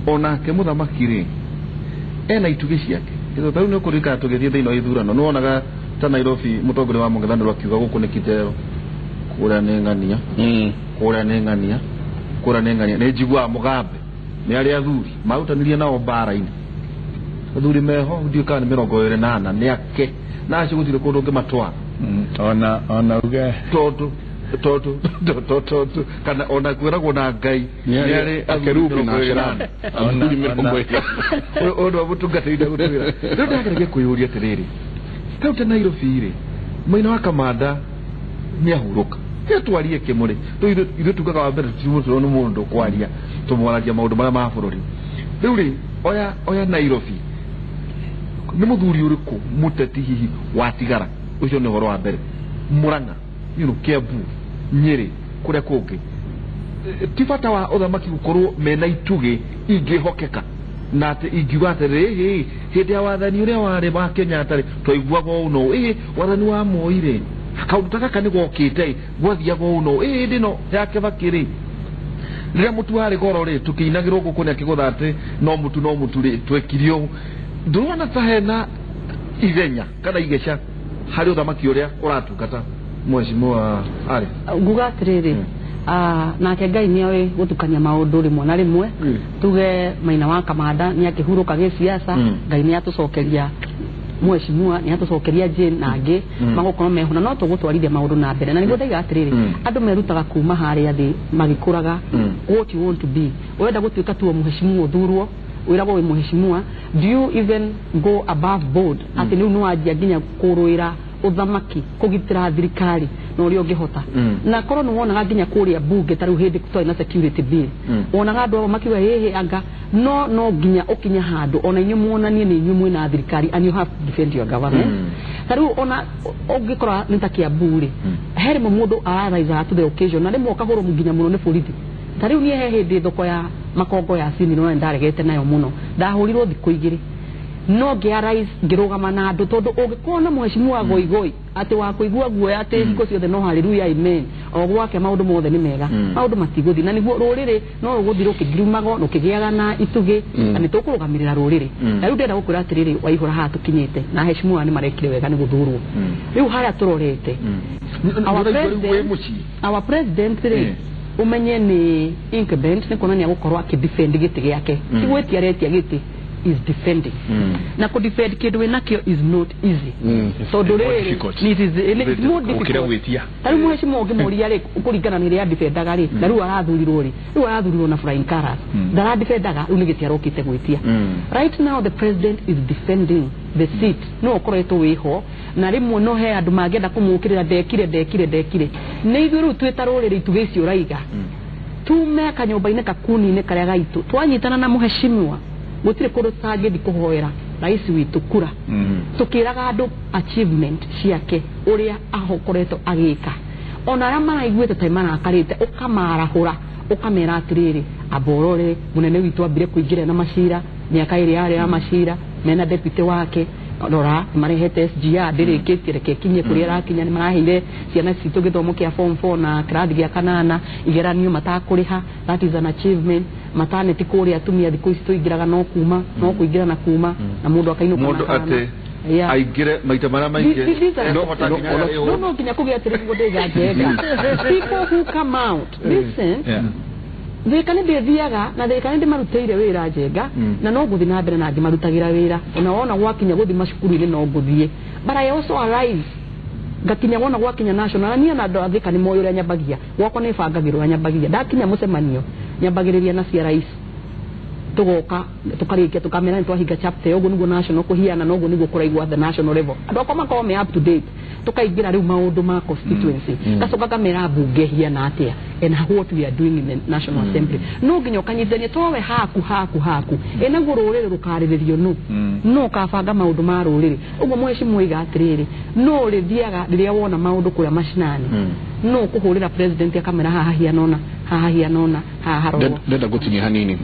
onake mũthamaki rĩ, ena itugĩ ciake? Ta rĩu nĩ ũkũririkana tũgĩthiĩ thĩinĩ wa ithurano, nĩ wonaga ta Nairobi mũtongoria wa mũng'ethanĩro akiuga gũkũ nĩ Kidero, kũrĩa nĩ ng'ania, kũrĩa nĩ ng'ania, kũrĩa nĩ ng'ania. Nĩ njiguaga Mũgambe nĩ arĩa athuri marutanirie nao mbara-inĩ, athuri meho ndiũĩ kana nĩ 24 nĩ ake, na acio gũtirĩ kũndũ ũngĩmatwara. Ona uge Tondũ kana ona kwĩragwo na Ngai nĩ arĩ akerubi na ashera athuri 20. Ũndũ wa mũtungatĩri gũtwĩra rĩu ndageragia kwĩyũria atĩrĩrĩ, rĩu ta Nairobi rĩ, Maina wa Kamanda nĩ ahurũka, twarie kĩmũrĩ ithuĩ tugaga wa mbere tũtimũtũrwo nĩ mũndũ kwaria, tũmwaragia maũndũ marĩa ma bũrũri. Rĩu rĩ, oya Nairobi, nĩ mũthuri ũrĩkũ mũteti hihi watigara? Ũcio nĩ ũhoro wa mbere. Murang'a, Kiambu, Nyĩrĩ, kũrĩa kũngĩ, ti bata wa ũthamaki gũkorwo mena itugĩ ingĩhokeka na atĩ ingiuga atĩrĩ, hĩndĩ ya wathani ũrĩa warĩ wa Kenyatta rĩ, twaiguaga ũũ no ĩ wathani wa Moi rĩ, kaũndũ ta gaka nĩ gokĩte, gwathiaga ũũ no ĩ hĩndĩ ĩno ya Kibaki rĩ, rĩrĩa mũtu warĩ goro rĩ, tũkĩinagĩrwo gũkũ nĩ akĩgũtha atĩ no mũtu, no mũtu rĩ, twekire ũũ. Ndũrona ta hena ithenya kana igeca harĩ ũthamaki ũrĩa ũratungata, mheshimiwa arĩ? Nguga atĩrĩrĩ, nake Ngai nĩ oĩ gũtukania maũndũ rĩmwe na rĩmwe. Tuge Maina wa Kamanda nĩ akĩhurũka gĩciaca, Ngai nĩ atũcokeria mheshimiwa, nĩ atũcokeria Jane na angĩ magũkorwo meho, na no tũgũtwarithia maũndũ na mbere. Na nĩguo ndaiga atĩrĩrĩ, andũ merutaga kuma harĩa thĩ magĩkũraga what you want to be. Ũrenda gũtuĩka tu mheshimiwa, ũthurwo, wĩragwo wĩ mheshimiwa, do you even go above board atĩ rĩu nĩ wanjia nginya kũrũĩra ũthamaki, kũgitĩra thirikari na ũrĩa ũngĩhota? Na korwo nĩ wonaga nginya kũrĩa bunge, ta rĩu hĩndĩ twarĩ na security bill, wonaga andũ ao makiuga hĩhĩ anga no nginya ũkinye handũ ona inyuĩ muonanie nĩ inyuĩ mwĩna thirikari, and you have to defend your government. Ta rĩu ona ũngĩkora nĩ ta Kiambu rĩ, he rĩmwe mũndũ ararise to the occasion, na rĩmwe ũkahũrwo nginya mũno nĩ borithi. Ta rĩu niĩ he hĩndĩ thoko ya makongo ya cini no ndaregete nayo mũno, ndahũrirwo thikũ 2, no ngĩarise ngĩrũgama na andũ, tondũ ũngĩkorwo na mheshimiwa goigoi atĩ wa kũigua guoya atĩ hingo ciothe no haleluya amen, o gwake maũndũ mothe nĩ mega, maũndũ matigũthiĩ. Na nĩguo rũrĩrĩ no rũgũthiĩ rũkĩngirumagwo rũkĩgĩaga na itugĩ, na nĩ tũkũrũgamĩrĩra rũrĩrĩ. Na rĩu ndĩrenda gũkwĩra atĩrĩrĩ, Waihũra, haha tũkinyĩte na heshimiwa nĩ marekire wega nĩ gũthurwo. Rĩu harĩa tũrorete our president rĩ, Umenye ni incumbent ni kuonania gukorwo akidefend giti giake. Ti gwitia retia giti is defending. Na ku defend kindu winakio is not easy. Tondu riri it is more difficult. Tari muheshimiwa ungimuria ri kuringana ni ria defendaga ri na riu arathurirwo ri riu arathurirwo na flying colors ndara defendaga riu ni giti arokite gwitia. Right now the president is defending the seat no ukoretwo wiho na rimwe no he andu mangenda kumukirira ndekire ni ithuĩ riu twĩ ta rũrĩrĩ itugĩ icio ũraiga tume kanyũmba-inĩ kakuni-inĩ karĩa gaitũ twanyitana na muheshimiwa gutire kundu tangĩthi kũhoera rais witũ kura tukiraga andu achievement ciake uria ahokoretwo agika ona aria maraiguite ta marakarite ukamarahura ukamera atiriri aborore munene witũ ambire kuingira na macira miaka iri yari ya macira mena deputy wake rora marehete SGR ndirikitie reke kinye kuria rakinya ni maraheire ciana citũ gĩthomo kĩa form 4 na kĩrathi gĩa kanana igeranio matakũrĩha, that is an achievement. Maternity kũrĩa atumia thikũ ici tũingĩraga no kuma no kũingĩra na kuma na mũndũ akainũka mũndũ atĩ aingĩre maita marĩa maingĩ no hota nginya no nginya kũgĩa atĩrĩ nĩguo ndĩganjenga. People who come out listen. Thika nĩ ndĩthiaga na thika nĩ ndĩmarutĩire wĩra njenga na no ngũthiĩ na mbere na ngĩmarutagĩra wĩra ona wona gwakinya gũthiĩ macukuru-inĩ no ngũthiĩ, but I also arrive ngakinya wona gwakinya national na niĩ na andũ a Thika nĩ moĩ ũrĩa nyambagia gwakwa nĩ bangagĩrwo ũrĩa nyambagia ndakinya mũcemanio nyambagĩrĩria na cia rais tugoka tukarikia tukamera nĩ twahinga chapter ũguo nĩguo national kũhiana na ũguo nĩguo kũraigua the national level andũ akwa makorwo me up to date tukaingĩra rĩu maũndũ ma constituency gacoka kamera mbunge hiana atĩa and what we are doing in the national assembly no nginya ũkanyitithania towe haku ĩnaguo rũrĩrĩ rũkarĩrĩrio no no ũkabanga maũndũ ma rũrĩrĩ ũguo mheshimiwa oiga atĩrĩrĩ no ũrĩthiaga rĩrĩa wona maũndũ kũrĩa macinani no kũhũrĩra president akamera haha hiana ũna haha hiana ũna haha harorwo. Ndenda gũtinia hanini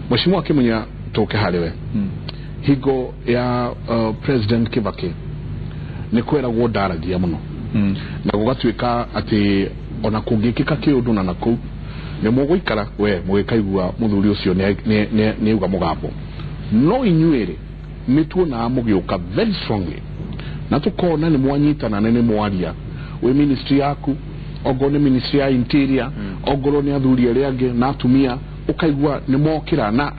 mheshimiwa Kimunya tũke harĩ we hingo ya president Kibaki nĩ kweragwo ndaragia mũno na gũgatuĩka atĩ ona kũngĩkĩka kĩũndũ na nakũu nĩ mũgũikara we mũgĩkaigua mũthuri ũcio nĩ auga mũgambo no inyuĩ rĩ nĩ tuonaga mũgĩũka very strongly na tũkona nĩ mwanyitana na nĩ mwaria wĩ ministry yaku ongorwo nĩ ministry ya interior ongorwo nĩ athuri arĩa angĩ na atumia ũkaigua nĩ mokĩra na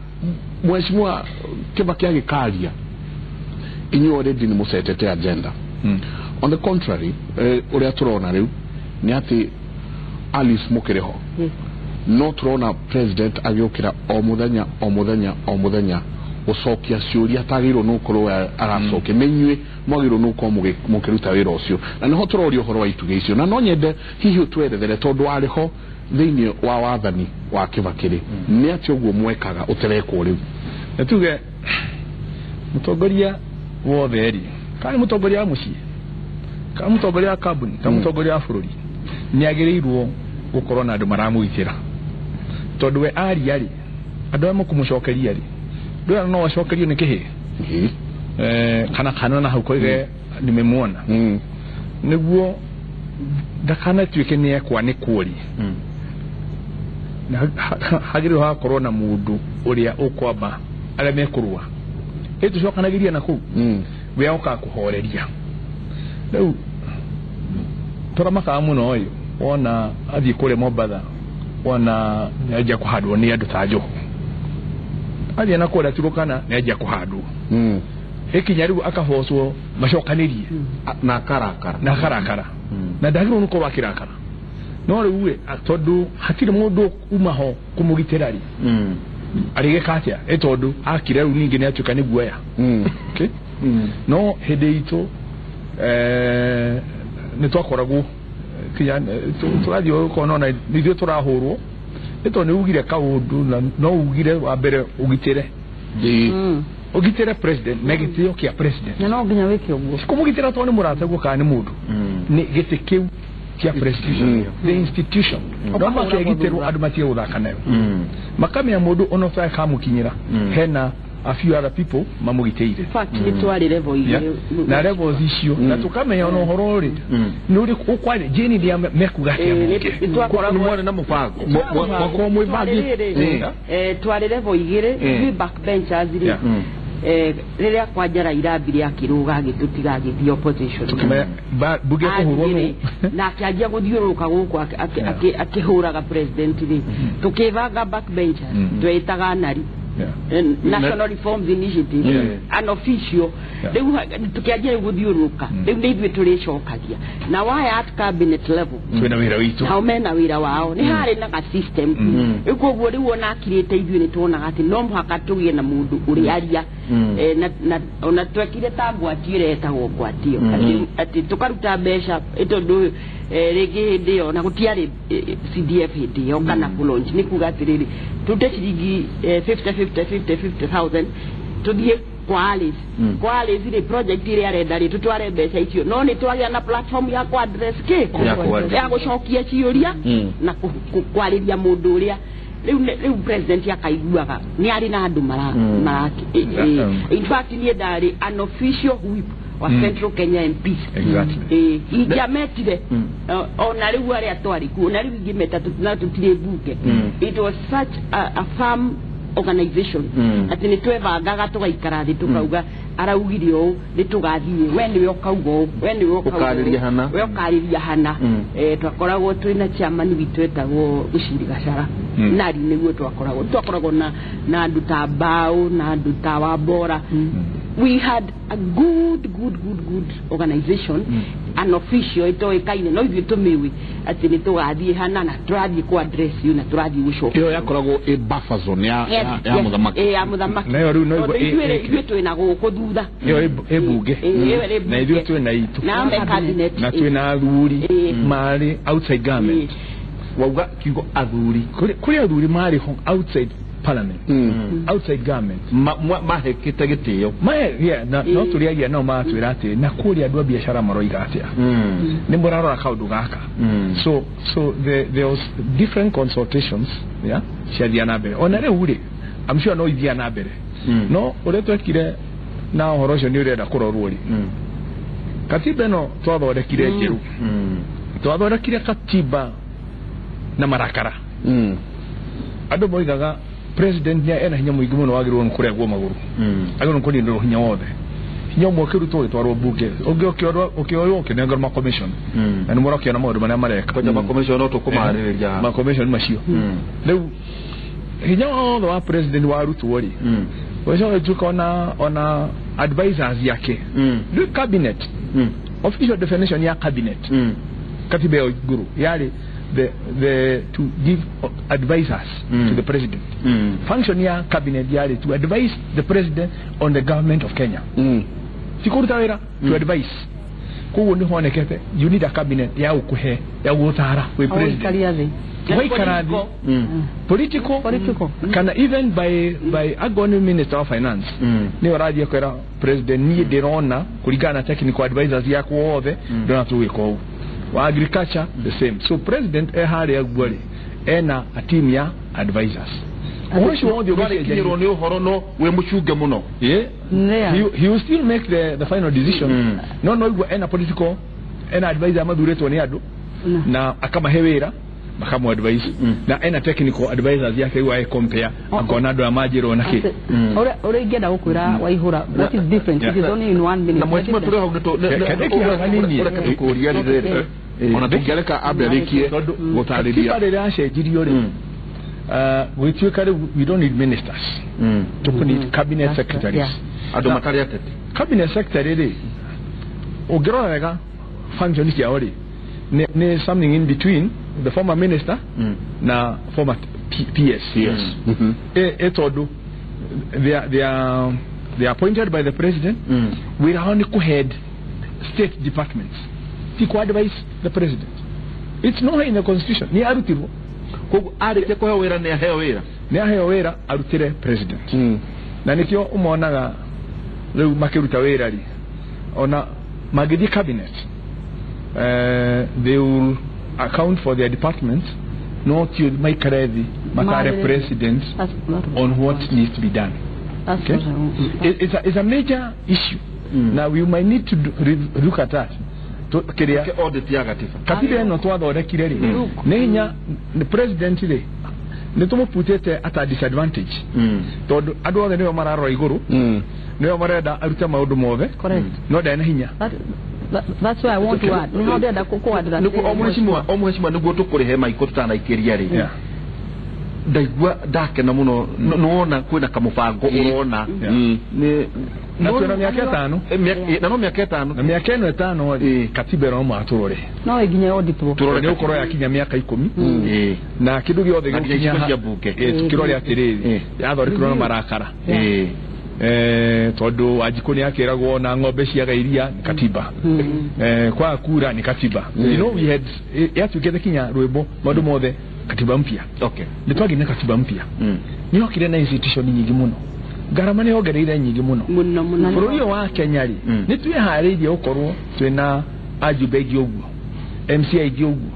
mheshimiwa Kibaki agĩkaria inyuĩ already nĩ mũcetete agenda. On the contrary ũrĩa tũrona rĩu nĩ atĩ Alice mũkĩrĩ ho no tũrona president agĩũkĩra o mũthenya o mũthenya o mũthenya gũcokia ciũria atagĩrĩirwo nĩ gũkorwo aracokia nĩ inyuĩ mwagĩrĩirwo nĩ gũkorwo mũkĩruta wĩra ũcio na nĩho tũroria ũhoro wa itugĩ icio na no nyende hihi ũtwerethere tondũ warĩ ho thĩinĩ wa wathani wa Kibaki rĩ nĩ atĩ ũguo mwekaga ũterekwo rĩu na tuge mũtongoria wothe rĩ kana nĩ mũtongoria wa mũciĩ kana mũtongoria wa kambuni kana mũtongoria wa bũrũri nĩ agĩrĩirwo gũkorwo na andũ maramũgitĩra tondũ we aria rĩ andũ arĩa mekũmũcokeria rĩ ndũra no acokerio nĩ kĩhĩ kana na hau koige nimemuona nĩguo ndakanatuĩke nĩ ekwanĩkwo rĩ na hagĩrĩirwo hagakorwo na mũndũ ũrĩa ũkwamba arĩa mekũrũa ĩ tũcokanagĩria na kũu we okaga kũhoreria rĩu tũramakaga mũno ũyũ wona athiĩ kũrĩa Mombatha wona nĩanjia kũhandwo nĩ andũ ta Joho athiĩ na kũrĩa Turukana nĩanjia kũhandwo ĩkinya rĩu akahocwo macokanĩrie na akarakara na ndagĩrĩirwo nĩ gũkorwo akĩrakara no rĩu ĩ tondũ hatirĩ mũndũ uma ho kũmũgitĩra rĩ arĩgĩka atĩa ĩ tondũ akira rĩu ningĩ nĩatuĩka nĩ guoya. Okay? No hĩndĩ itũ nĩ twakoragwo kinya tũrathiĩ ũkona ona ithuĩ tũrahũrwo nĩ tondũ nĩ ugire kaũndũ na no ugire wa mbere ũgitĩre ũgitĩre president na gĩtĩo kĩa president na no nginya wĩke ũguo kũmũgitĩra tondũ nĩ mũrataguo kana nĩ mũndũ nĩ gĩtĩ kĩu kĩa president the institution no makĩgitĩrwo andũ matige gũthaka nayo makamenya mũndũ ona ũtakakamũkinyĩra hena a few other people mamugiteire. In fact nĩ level igĩrĩ na levels icio na tukamenya ona ũhoro rĩ nĩ ũrĩkũ ũkwarĩ jeni nĩ mekuga atĩa nĩ mwarĩ na mũbango mwakorwo mwĩbangĩte twarĩ level igĩrĩ ithuĩ backbenchers rĩ Rĩrĩa kwanja Raila ambire akĩrũga agĩtũtiga agĩthiĩ opposition bunge kũhũrwo na akĩanjia gũthiũrũrũka gũkũ akĩhũraga president rĩ, tũkĩbanga backbenchers twetaga nari National Reforms Initiative unofficial. Rĩu tũkĩanjia rĩu gũthiũrũrũka rĩu nĩ ithuĩ tũrĩcokagia na why at cabinet level twĩna wĩra witũ nao mena wĩra wao nĩ harĩ na ga system. Rĩu koguo rĩu ona akirĩte ithuĩ nĩ tuonaga atĩ no mũhaka tũgĩe na mũndũ ũrĩaria na ona twekire ta ngwatio ĩrĩa ĩtagwo ngwatio atĩ tũkaruta mbeca tondũ rĩngĩ hĩndĩ ĩyo na gũtiarĩ CDF hĩndĩ ĩyo kana kũlaunch nĩ kuga atĩrĩrĩ tũrute ciringi 50 50 50 50,000 tũthiĩ kwa Alice kwa Alice rĩ project ĩrĩa arenda rĩ tũtware mbeca icio no nĩ twagĩa na platform ya kwa address kĩ ya gũcokia ciũria na kwarĩria mũndũ ũrĩa rĩu president akaiguaga nĩ arĩ na andũ mara in fact niĩ ndarĩ an official whip wa Central Kenya MPs. Exactly. Ingĩametire ona rĩu arĩa twarĩ kuo na rĩu ingĩmeta na tũtirĩ mbunge. It was such a firm organization atĩ nĩ twebangaga tũgaikara thĩ tũkauga araugire ũũ nĩ tũgathiĩ we nĩwe ũkauga ũũ we nĩwe ũkarĩria hana we ũkarĩria hana. Twakoragwo twĩna chairman witũ etagwo Ushindi Gachara nari nĩguo twakoragwo na andũ ta Mbao na andũ ta Wambora. We had a good organization an official itoĩkaine no ithuĩ tũmĩũĩ atĩ nĩ tũgathiĩ hana na tũrathiĩ kũ address you na tũrathiĩ gũcoka. Ĩyo yakoragwo ĩ buffer zone ya mũthamaki ya mũthamaki nayo rĩu no ithuĩ twĩna gũkũ thutha ĩyo ĩ bunge na ithuĩ twĩna itũ na me cabinet na twĩna athuri marĩ outside government wauga kiugo athuri kũrĩ athuri marĩ outside parliament outside government mahekete gĩtĩo na no tũrĩagia nao magatwĩra atĩ na kũrĩa andũ a biacara maroiga atĩa nĩ mũrarora kaũndũ gaka. So there was different consultations ciathiaga na mbere ona rĩu rĩ I'm sure no ithiaga na mbere no ũrĩa twekire na ũhoro ũcio nĩ ũrenda kũrorwo rĩ katiba ĩno twathondekire njerũ twathondekire katiba na marakara andũ moigaga president nĩ ena hinya mũingĩ mũno wagĩrĩirwo nĩ kũrengwo magũrũ agĩrĩirwo nĩ kũninĩrwo hinya wothe hinya ũmwe ũkĩrutwo ũgĩtwarwo bunge ũngĩ ũkĩoywo ũkĩnengerwo ma commission na nĩ mũrakĩona maũndũ marĩa mareka kwanja ma commission no tũkũmarĩrĩria ma commission macio rĩu hinya wothe wa president warutwo rĩ ũcoke ũtuĩka ona advisors yake rĩu cabinet official definition ya cabinet katiba ya igũrũ yarĩ the to give advisors to the president. Function ya cabinet yari to advise the president on the government of Kenya. Tikuruta wira to advise. Koguo ni honekete you need a cabinet ya ukuhe ya gutara we president. Waikara thi political kana even by agoni minister of finance ni ũrathiĩ kwĩra president niĩ ndĩrona kũringana na technical advisors yakwa othe ndĩrona tũgwĩka ũũ. Wa agriculture the same. So president harĩa guo rĩ ena a team ya advisors. Ũcio wothe ũgĩkinyĩrwo nĩ ũhoro no wĩ mũcunge mũno. He will still make the final decision. No igua ena political ena advisor mathurĩtwo nĩ andũ na akamahe wĩra makamu advice na ena technical advisors yake wa compare akona andũ amanjĩrwo na kĩ ũrĩa ingĩenda gũkwĩra Waihũra what is different it is only in 1 minute na mheshimiwa tũrĩ hau nĩ tũkũria rĩrĩ ona tũngĩareka ambe arĩkie gũtarĩria katiba rĩrĩa yacenjirio rĩ gwĩtuĩka rĩu we don't need ministers tũkũ need cabinet secretaries andũ matarĩ ateti cabinet secretary rĩ ũngĩrora wega function ciao rĩ ni something in between the former minister na former PS. Yes. Etodu they are appointed by the president. We are only co-head state departments. Ti advise the president. It's nowhere in the constitution. Ni arutirwo. Koguo arĩkia kũheo wĩra nĩ aheo wĩra. Nĩ aheo wĩra arutĩre president. Na nĩkĩo ũmonaga rĩu makĩruta wĩra rĩ ona mangĩthiĩ cabinet they will account for their departments, not you make ready matare president on what needs to be done. Okay? It's a major issue. Now we might need to look at that. Kiria audit ya katiba. Katiba ĩno twathondekire rĩ nĩ hinya the president rĩ nĩ tũmũputĩte at a disadvantage tondũ andũ othe nĩo mararora igũrũ Nĩo marenda arute maũndũ mothe. Correct. No ndarĩ na hinya. That's why I want to add. Nĩho ndĩrenda kũ-address. O mũheshimiwa nĩguo tũkũrĩhe maiko tũtanaikĩria rĩ. Ndaigua ndakena mũno nĩwona kwĩna kamũbango ũrona. Na twĩna mĩaka ĩtano. Na no mĩaka ĩtano. Na mĩaka ĩno ĩtano rĩ katiba ĩno no tũrore. No ĩnginya yonditwo. Tũrore nĩ gũkorwo yakinya mĩaka 10. Na kĩndũ gĩothe gĩgũkinya cia bunge. Tũkĩrore atĩrĩrĩ yathondekirwo na marakara. Tondũ Wanjikũ nĩ akĩragwo na ng'ombe ciaga iria nĩ katiba. Kwa kura ni katiba. You know we had yatuĩkĩte kinya rwĩmbo maũndũ mothe katiba mpya. Okay. Nĩ twagĩire na katiba mpya. Nĩ yokire na institution nyingĩ mũno. Ngarama nĩ yongereire nyingĩ mũno. Mũno mũno. Bũrũri ũyũ wa Kenya rĩ nĩ twĩharĩirie gũkorwo twĩna ajumbe aingĩ ũguo, MC aingĩ ũguo,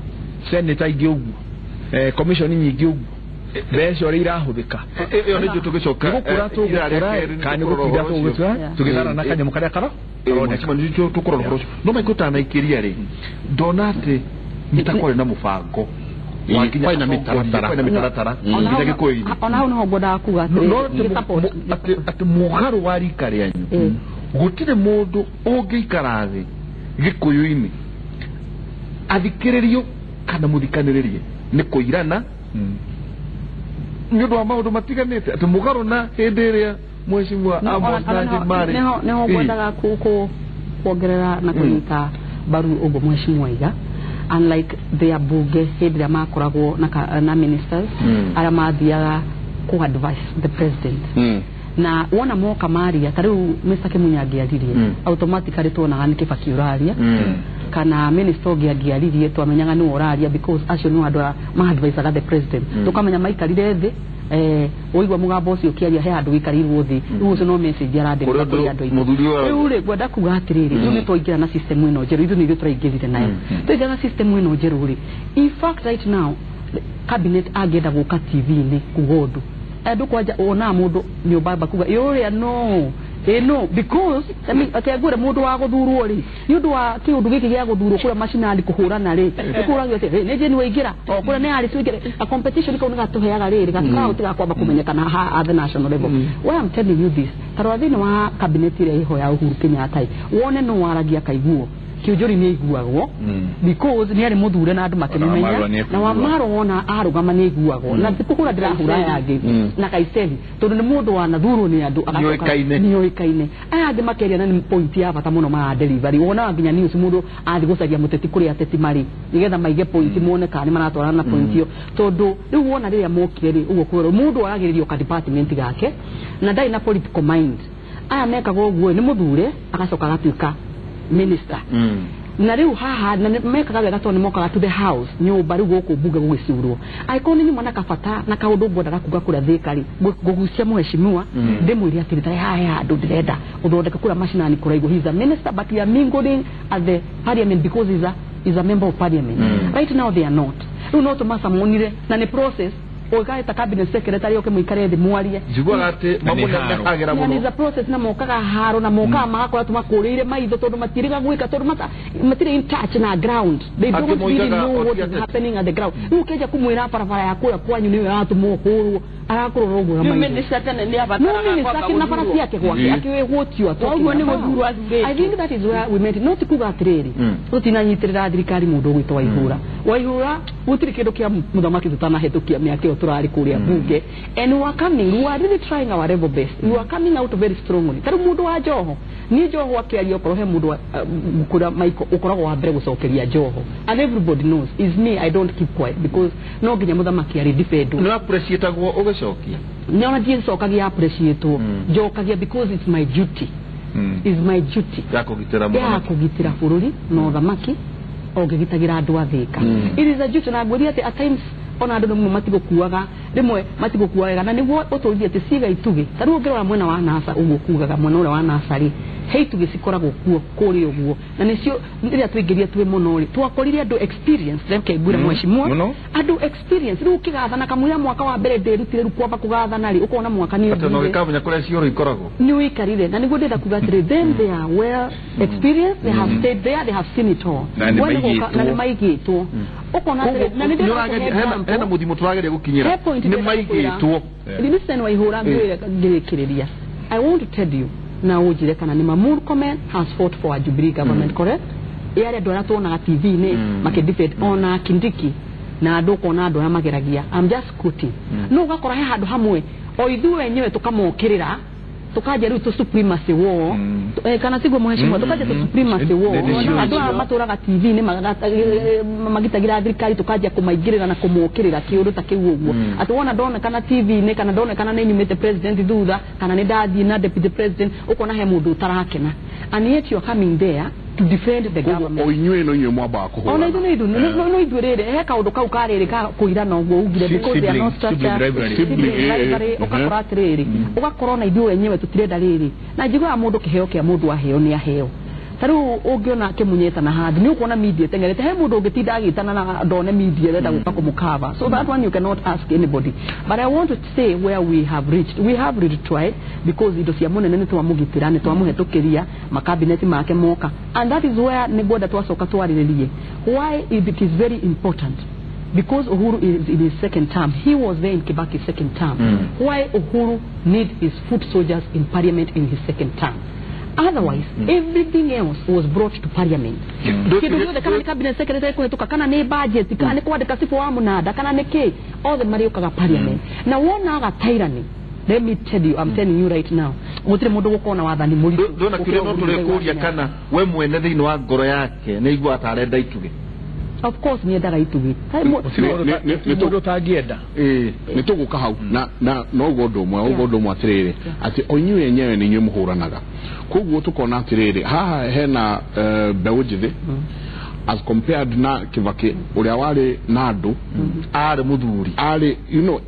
senator aingĩ ũguo, commission nyingĩ ũguo. Mbeca ũrĩa irahũthĩka. Ĩyo nĩguo tũgĩcoka. Nĩgũkũra tũgũkũra kana nĩgũtinda tũgũgĩtura tũgĩthara na kanyamũ karĩa karo. Tũkũrora ũhoro ũcio. No maiko ũtanaikĩria rĩ ndona atĩ nĩ ta kwarĩ na mũbango. Kwĩna mĩtaratara. Nginya Gĩkũyũ-inĩ. Ona hau nĩho ngwendaga kuga atĩrĩrĩ atĩ mũgarũ wa rika rĩanyu gũtirĩ mũndũ ũngĩikara thĩ Gĩkũyũ-inĩ athikĩrĩrio kana mũthikanĩrĩrie nĩ kũirana nĩ ũndũ wa maũndũ matiganĩte atĩ mũgarũ na hĩndĩ ĩrĩa mheshimiwa Amos na Jane marĩ nĩho ngwendaga kuongerera na kũnyita mbaru ũguo mheshimiwa aiga. Unlike their bunge hĩndĩ ĩrĩa makoragwo na ministers arĩa mathiaga ku advise the president. Na wona moka maria ta rĩu Mr. Kimunya angĩaririe automatically tuonaga nĩ Kibaki ũraria kana minister ũngĩ angĩaririe twamenyaga nĩwe ũraria because acio nĩo andũ arĩa ma-advisaga the president. Tũkamenya maikarire thĩ ũigua mũgambo ũcio ũkĩaria he handũ wĩikarirwo thĩ rĩu ũcio no message arandĩka kũrĩ andũ aingĩ. Rĩu rĩ ngwenda kuga atĩrĩrĩ rĩu nĩ twaingĩra na system ĩno njerũ ithuĩ nĩ ithuĩ tũraingĩrire nayo twaingĩra na system ĩno njerũ rĩ in fact right now cabinet angĩenda gũka TV-inĩ kuga ũndũ andũ kwanja wonaga mũndũ nyũmba bakuga ĩ ũrĩa no no because akengwĩre mũndũ wa gũthurwo rĩ nĩ ũndũ wa kĩũndũ gĩkĩ gĩa gũthurwo kũrĩa macinani kũhũrana rĩ nĩkũragio atĩ nĩ Jane waingĩra o kũrĩa nĩ Alice waingĩra a competition kau nĩgatũheaga rĩrĩ gatikaga gũtigakwamba kũmenyekana at the national level. Why I'm telling you this tarora thĩinĩ wa cabinet ĩrĩa ĩho ya Uhuru Kenyatta wone no waragia kaiguo Kĩũnjũri nĩ aiguagwo because nĩ arĩ mũthure na andũ makĩmũmenya na Wamarwa wona arũgama nĩ aiguagwo na ti kũhũra ndĩrahũra aya angĩ na Kaiseli tondũ nĩ mũndũ wanathurwo nĩ andũ nĩoĩkaine aya angĩ makeria na nĩ point ya bata mũno mara delivery wonaga nginya news mũndũ athiĩ gũcaria mũteti kũrĩa ateti marĩ nĩgetha maige point mone kana nĩ maratwarana na point ĩyo tondũ rĩu wona rĩrĩa mokire rĩ ũguo kwĩrwo mũndũ aragĩrĩrio ka department gake na ndarĩ na political mind aya mekaga ũguo nĩ mũthure agacoka agatuĩka minister. Na rĩu haha na mekaga wega tondũ nĩmokaga to the house nyũmba rĩu gũkũ mbunge gũgĩcurwo angĩkorwo nĩ nyuma na kabata na kaũndũ ngwendaga kuga kũrĩa Thĩka rĩ ngũgucia mheshimiwa ndĩmwĩre atĩrĩ tarĩ haha he handũ ndĩrenda gũthondeka kũrĩa macinani kũraigwo. He is a minister but we are mingling at the parliament because he is a member of parliament. Right now they are not. Rĩu no tũmacamonire na nĩ process ũgaita cabinet secretary oke mũikare thĩ mwarie njiguaga atĩ mamũnenehagĩra mũno. Nĩ a process na mokaga haro na mokaga magakorwo tũmakũrĩire maitho tondũ matiĩrĩga gwĩka tondũ matirĩ in touch na ground. They don't really know what is happening at the ground. Rĩu ũkĩanjia kũmwĩra barabara ya kũrĩa kwanyu nĩyo ĩratũma ũhũrwo arakorwo ũguo na maitho. Minister tene nĩ abataraga kwamba na bara ciake gwake akĩwĩgũtio Koguo nĩ gũthurwo athurĩtwo. I think that is where we met. No ti kuga atĩrĩrĩ tũtinanyitĩrĩra thirikari mũndũ ũgwĩtwo Waihura. Waihura gũtirĩ kĩndũ kĩa mũthamaki tũtanahĩtũkia mĩaka ĩyo tũrarĩ kũrĩa bunge and we are coming, we are really trying our level best. We are coming out very strongly. Ta rĩu mũndũ wa Joho niĩ Joho akĩaria okorwo he mũndũ kũrĩa Michael ũkoragwo wa mbere gũcokeria Joho and everybody knows is me. I don't keep quiet because no nginya mũthamaki arĩ defend. Nĩ appreciate-agwo ũgĩcokia? Nĩ ona ndicokagia appreciate-wo njokagia because it's my duty. Is my duty ya kũgitĩra ya kũgitĩra bũrũri na ũthamaki ũngĩgitagĩra andũ a Thĩka. It is a duty na ngwĩria atĩ at times ona andũ rĩmwe matigũkuaga rĩmwe matigũkuaga wega na nĩguo ũtũrithie atĩ ciĩga itugĩ ta rĩu ũngĩrora mwena wa NASA ũguo kugaga mwena ũrĩa wa NASA rĩ he itugĩ cikoragwo kuo kũrĩa ũguo na nĩcio rĩrĩa twaingĩrire twĩ mũno rĩ twakorire andũ experience reke ngwĩre mheshimiwa andũ experience rĩu ũkĩgathana kamũira mwaka wa mbere ndĩrutire rĩu kwamba kũgathana rĩ ũkona mwaka nĩ ũthire atĩ no kũrĩa cioro ikoragwo nĩ ũikarire na nĩguo ndĩrenda kuga atĩrĩ then they are well experienced, they have stayed there, they have seen it all na nĩ maigĩtwo ũkona atĩrĩ na nĩ ndĩrenda hena mũthimo tũrageria gũkinyĩra nĩ maigĩtwo. Listen Waihura ngwĩre ngĩrĩkĩrĩria I want to tell you Na ũnjĩre kana nĩ ma. Murkomen has fought for a Jubilee government, correct? Ĩ arĩa andũ arĩa tuonaga TV-inĩ makĩdebate, ona Kindiki na andũ, ũkona andũ arĩa mageragia, I'm just quoting, no ũgakora he handũ hamwe o ithuĩ wenyewe tũkamokĩrĩra, tukanjia rĩu tũ supremacy war. Kana siguo, mheshimiwa? Tukanjia tũ supremacy war. Andũ aya matũraga TV-inĩ magitagĩra thirikari, tukanjia kũmaingĩrĩra na kũmokĩrĩra kĩũndũ ta kĩu ũguo, atĩ wona ndonekana TV-inĩ kana ndonekana nĩ nyumĩte president thutha kana nĩ ndathiĩ na deputy president, ũkona he mũndũ ũtarakena, and yet you are coming there to defend the government. O inyuĩ no inyuĩ mwambaga kũhũrana. Ona ithuĩ no ithuĩ, no ithuĩ rĩrĩ he kaũndũ kau karĩrĩ ka kũirana ũguo ugire, because they are not Sibling rivalry. Sibling rivalry. Ũgakora atĩrĩrĩ, ũgakora ona ithuĩ wenyewe tũtirenda rĩrĩ, na njiguaga mũndũ kĩheo kĩa mũndũ aheo nĩ aheo. Ta rĩu ũngĩona kĩmunyĩtana handũ, nĩ ũkuona media ĩteng'erete, he mũndũ ũngĩtinda agĩtana na ndone media ĩrenda gũka kũmũcover. So that one you cannot ask anybody, but I want to say where we have reached, we have really tried, because indo cia mũnene nĩ twamũgitĩra, nĩ twamũhetũkĩria makabineti make moka, and that is where nĩ ngwenda twacoka twarĩrĩrie why it is very important, because Uhuru is in his second term. He was there in Kibaki's second term. Why Uhuru need his foot soldiers in parliament in his second term? Otherwise, everything else was brought to parliament. Kĩndũ gĩothe, kana nĩ cabinet secretary kũhetũka, kana nĩ budget, kana nĩ kwandĩka cibũ wa mũnanda, kana nĩ kĩ, othe marĩũkaga parliament. Na wonaga tyranny. Let me tell you, I'm telling you right now, gũtirĩ mũndũ gũkorwo na wathani mũritũ. Ndona kĩrĩa no tũrĩkũria, kana we mwene thĩinĩ wa ngoro yake nĩ aiguaga ta arenda itugĩ? Of course nĩendaga itugĩ. Mũndũ ũtangĩenda. Nĩ tũgũka hau na noguo ũndũ ũmwe, ũguo ũndũ ũmwe atĩrĩrĩ, atĩ o inyuĩ enyewe nĩ inyuĩ mũhũranaga, koguo tũkona atĩrĩrĩ, haha hena mbeũ njĩthĩ as compared na Kibaki ũrĩa warĩ na andũ. Arĩ mũthuri. Arĩ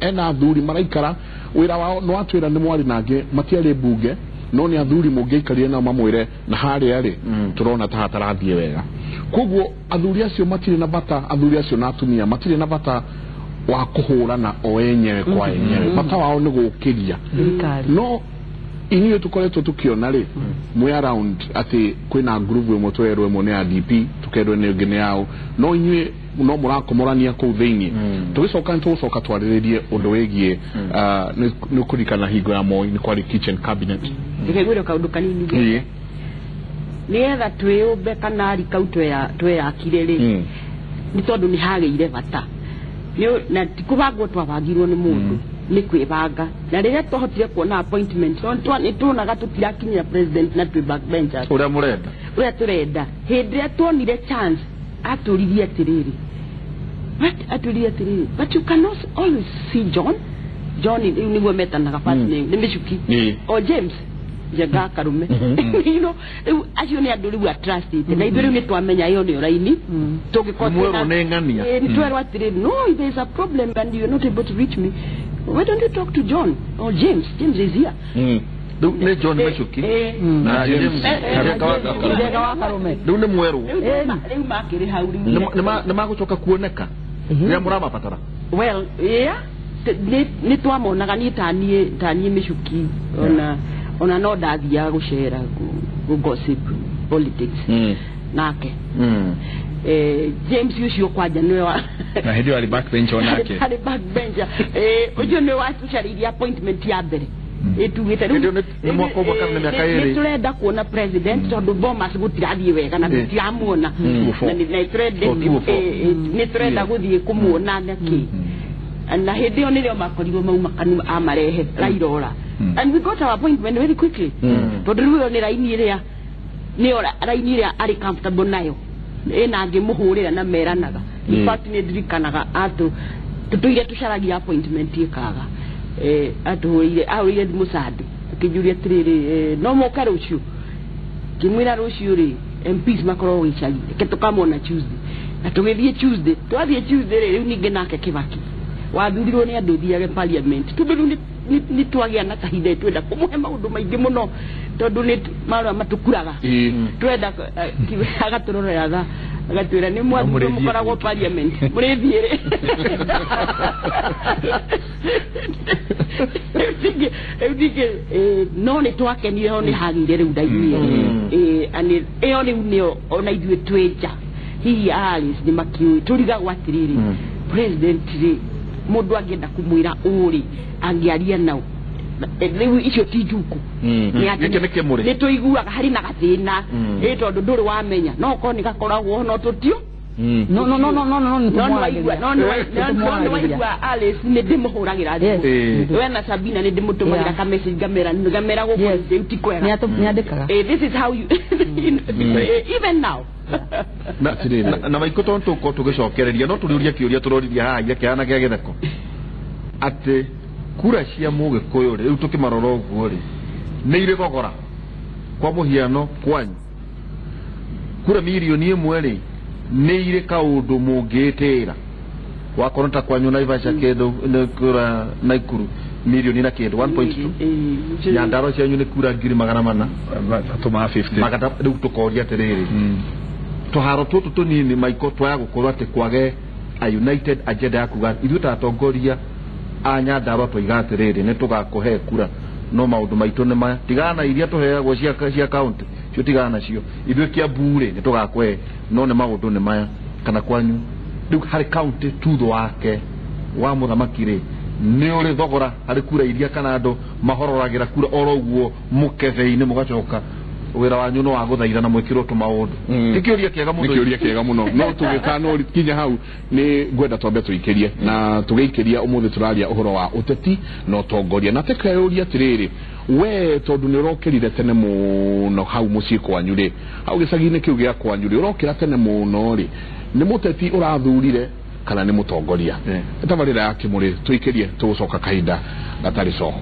ena athuri maraikara wĩra wao, no atwĩra nĩ mwarĩ nangĩ matiarĩ mbunge, no nĩ athuri mũngĩaikarire nao mamwĩre na harĩa rĩ tũrona ta hatarathiĩ wega. Koguo athuri acio matirĩ na bata, athuri acio na atumia matirĩ na bata wa kũhũrana o enyewe kwa enyewe, bata wao nĩ gũkĩria thirikari. No inyuĩ tũkoretwo tũkĩona rĩ mwĩ around atĩ kwĩna group ĩmwe twerwo ĩmwe nĩ ya DP, tũkerwo nĩ ĩngĩ nĩ yao, no inyuĩ no mũrakomorania kũu thĩinĩ. Tũgĩcoka nĩ tũgũcoka twarĩrĩrie ũndũ wĩgiĩ nĩ kũririkana hingo ya Moi nĩ kwarĩ kitchen cabinet. Reke ngwĩre kaũndũ kanini. Nĩgetha twĩyũmbe kanari kau tweyakire rĩ, nĩ tondũ nĩ hagĩire bata. Na ti kũbangwo twabangirwo nĩ mũndũ, nĩ kwĩbanga, na rĩrĩa twahotire kuona appointment, nĩ tuonaga tũtirakinyĩra president na twĩ backbenchers. Ũrĩa mũrenda. Ũrĩa tũrenda. Hĩndĩ ĩrĩa tuonire chance, atũririe atĩrĩrĩ, but atũririe atĩrĩrĩ, "But you cannot always see John." John rĩu nĩguo metanaga first name, nĩ Mĩcuki o James Njenga Karume, rĩu acio nĩ andũ rĩu atrustĩte, na ithuĩ rĩu nĩ twamenya ĩyo nĩyo raini tũngĩkorwo. Mwerwo nĩ ng'ania. Nĩ twerwo atĩrĩrĩ, "No, there is a problem and you are not able to reach me, why don't you talk to John or James? James is here." Rĩu nĩ John Michuki na James Njenga wa Karume. Njenga wa Karume. Rĩu nĩ mwerwo. Rĩu makĩrĩ hau rĩu. Nĩ magũcoka kuoneka rĩrĩa mũramabatara? Well, yeah, nĩ twamonaga, niĩ taniĩ Mĩcuki, ona no ndathiaga gũcera gũ gossip politics nake. James ũcio kwanja nĩwe wa Na hĩndĩ ĩyo arĩ backbench onake. Arĩ backbencher. Ũcio nĩwe watũcarĩirie appointment ya mbere ĩtugĩte. Hĩndĩ ĩyo nĩ mwaka ũmwe kana nĩ mĩaka Nĩ ĩrĩ? Tũrenda kuona president tondũ Bomas gũtirathiĩ wega na tũtiramuona. 204. Na nĩ tũrenda Oh, 204. nĩ tũrenda gũthiĩ kũmuona na kĩ, na hĩndĩ ĩyo nĩrĩo makorirwo mauma kanu amarehe Raila ora, and we got our appointment very quickly, tondũ rĩu ĩyo nĩ raini ĩrĩa, nĩyo raini ĩrĩa arĩ comfortable nayo, ĩna angĩmũhũrĩra na meranaga. In fact, nĩ ndirikanaga atũ tũtũire tũcaragia appointment ĩkaga, atũhũrĩire, ahũrĩire thimũ Sunday akĩnjũria atĩrĩrĩ, no moke rũciũ? Ngĩmwĩra rũciũ rĩ MPs makoragwo gĩcagi, reke tũkamona Tuesday. Na tũgĩthiĩ Tuesday. Twathiĩ Tuesday rĩ, rĩu ningĩ nake Kibaki wathurirwo nĩ andũ thiage parliament, tondũ rĩu nĩ twagĩa na kahinda, twenda kũmũhe maũndũ maingĩ mũno, tondũ nĩ marũa matukuraga. Twenda agatũrorera tha, agatwĩra nĩ mwathurwo mũrĩthiĩ. Mũkoragwo parliament, mũrĩthiĩ rĩ? Rĩu ningĩ no nĩ twakenire ho, nĩ hagire rĩu ndaiguire. Ĩyo rĩu nĩyo ona ithuĩ twĩ nja, hihi Alice nĩ makiũĩ, tũrigagwo atĩrĩrĩ, president rĩ, mũndũ angĩenda kũmwĩra ũrĩ angĩaria nao. Rĩu icio ti njuku. Gĩkĩ nĩ kĩmũrĩ. Nĩ tũiguaga harĩ na gathĩna ĩ tondũ ndũrĩ wamenya no okorwo nĩ gakoragwo no tũtio. No no no no no no no no no waigua Alice nĩ ndĩmũhũragĩra thimũ, we na Sabina nĩ ndĩmũtũmagĩra ka message ngamera gũkũ rĩu ti kwega. Nĩandĩkaga. This is how you even now. Na maiko tondũ tũgũkorwo tũgĩcokereria no tũrĩũria kĩũria tũroririe haha kĩhana kĩa gĩtheko atĩ kura cia mũgĩkũyũ rĩ rĩu tũkĩmarora ũguo rĩ nĩ irĩ thogora. Kwa mũhiano kwanyu kura mirioni ĩmwe rĩ nĩ irĩ kaũndũ mũngĩĩtĩra wakorwo ta kwanyu Naivasha kĩndũ nĩ kura Naikuru mirioni na kĩndũ 1.2 Nyandarua cianyu nĩ kura 400,000 350 rĩu tũkoria atĩrĩrĩ tũharo tũtũ tũnini maiko twaya gũkorwo atĩ kwage a united agenda ya kuga ithuĩ ta atongoria a Nyandarua twaiga atĩrĩrĩ nĩ tũgakũhe kura no maũndũ maitũ nĩ maya tigana na iria tũheagwo cia county cio tigana nacio ithuĩ Kiambu rĩ nĩ tũgakũhe no nĩ maũndũ nĩ maya kana kwanyu rĩu harĩ county tutho wake wa mũthamaki rĩ nĩ ũrĩ thogora harĩ kura iria kana andũ mahororagĩra kura oro ũguo mũkebe-inĩ mũgacoka wĩra wanyu no wa gũthaitha na mwĩkĩrwo tũmaũndũ. Ti kĩũria kĩega mũno. Nĩ kĩũria kĩega mũno no tũgĩtano kinya hau nĩ ngwenda twambe tũikĩrie na tũgĩikĩria ũmũthĩ tũraria ũhoro wa ũteti na ũtongoria na tũkeyũria atĩrĩrĩ we tondũ nĩ ũrokĩrire tene mũno hau mũciĩ kwanyu rĩ hau gĩcagi-inĩ kĩu gĩa kwanyu rĩ ũrokĩra tene mũno rĩ nĩ mũteti ũrathurire kana nĩ mũtongoria? Tabarĩra ya Kĩmũrĩ tũikĩrie tũgũcoka kahinda gatarĩ coho.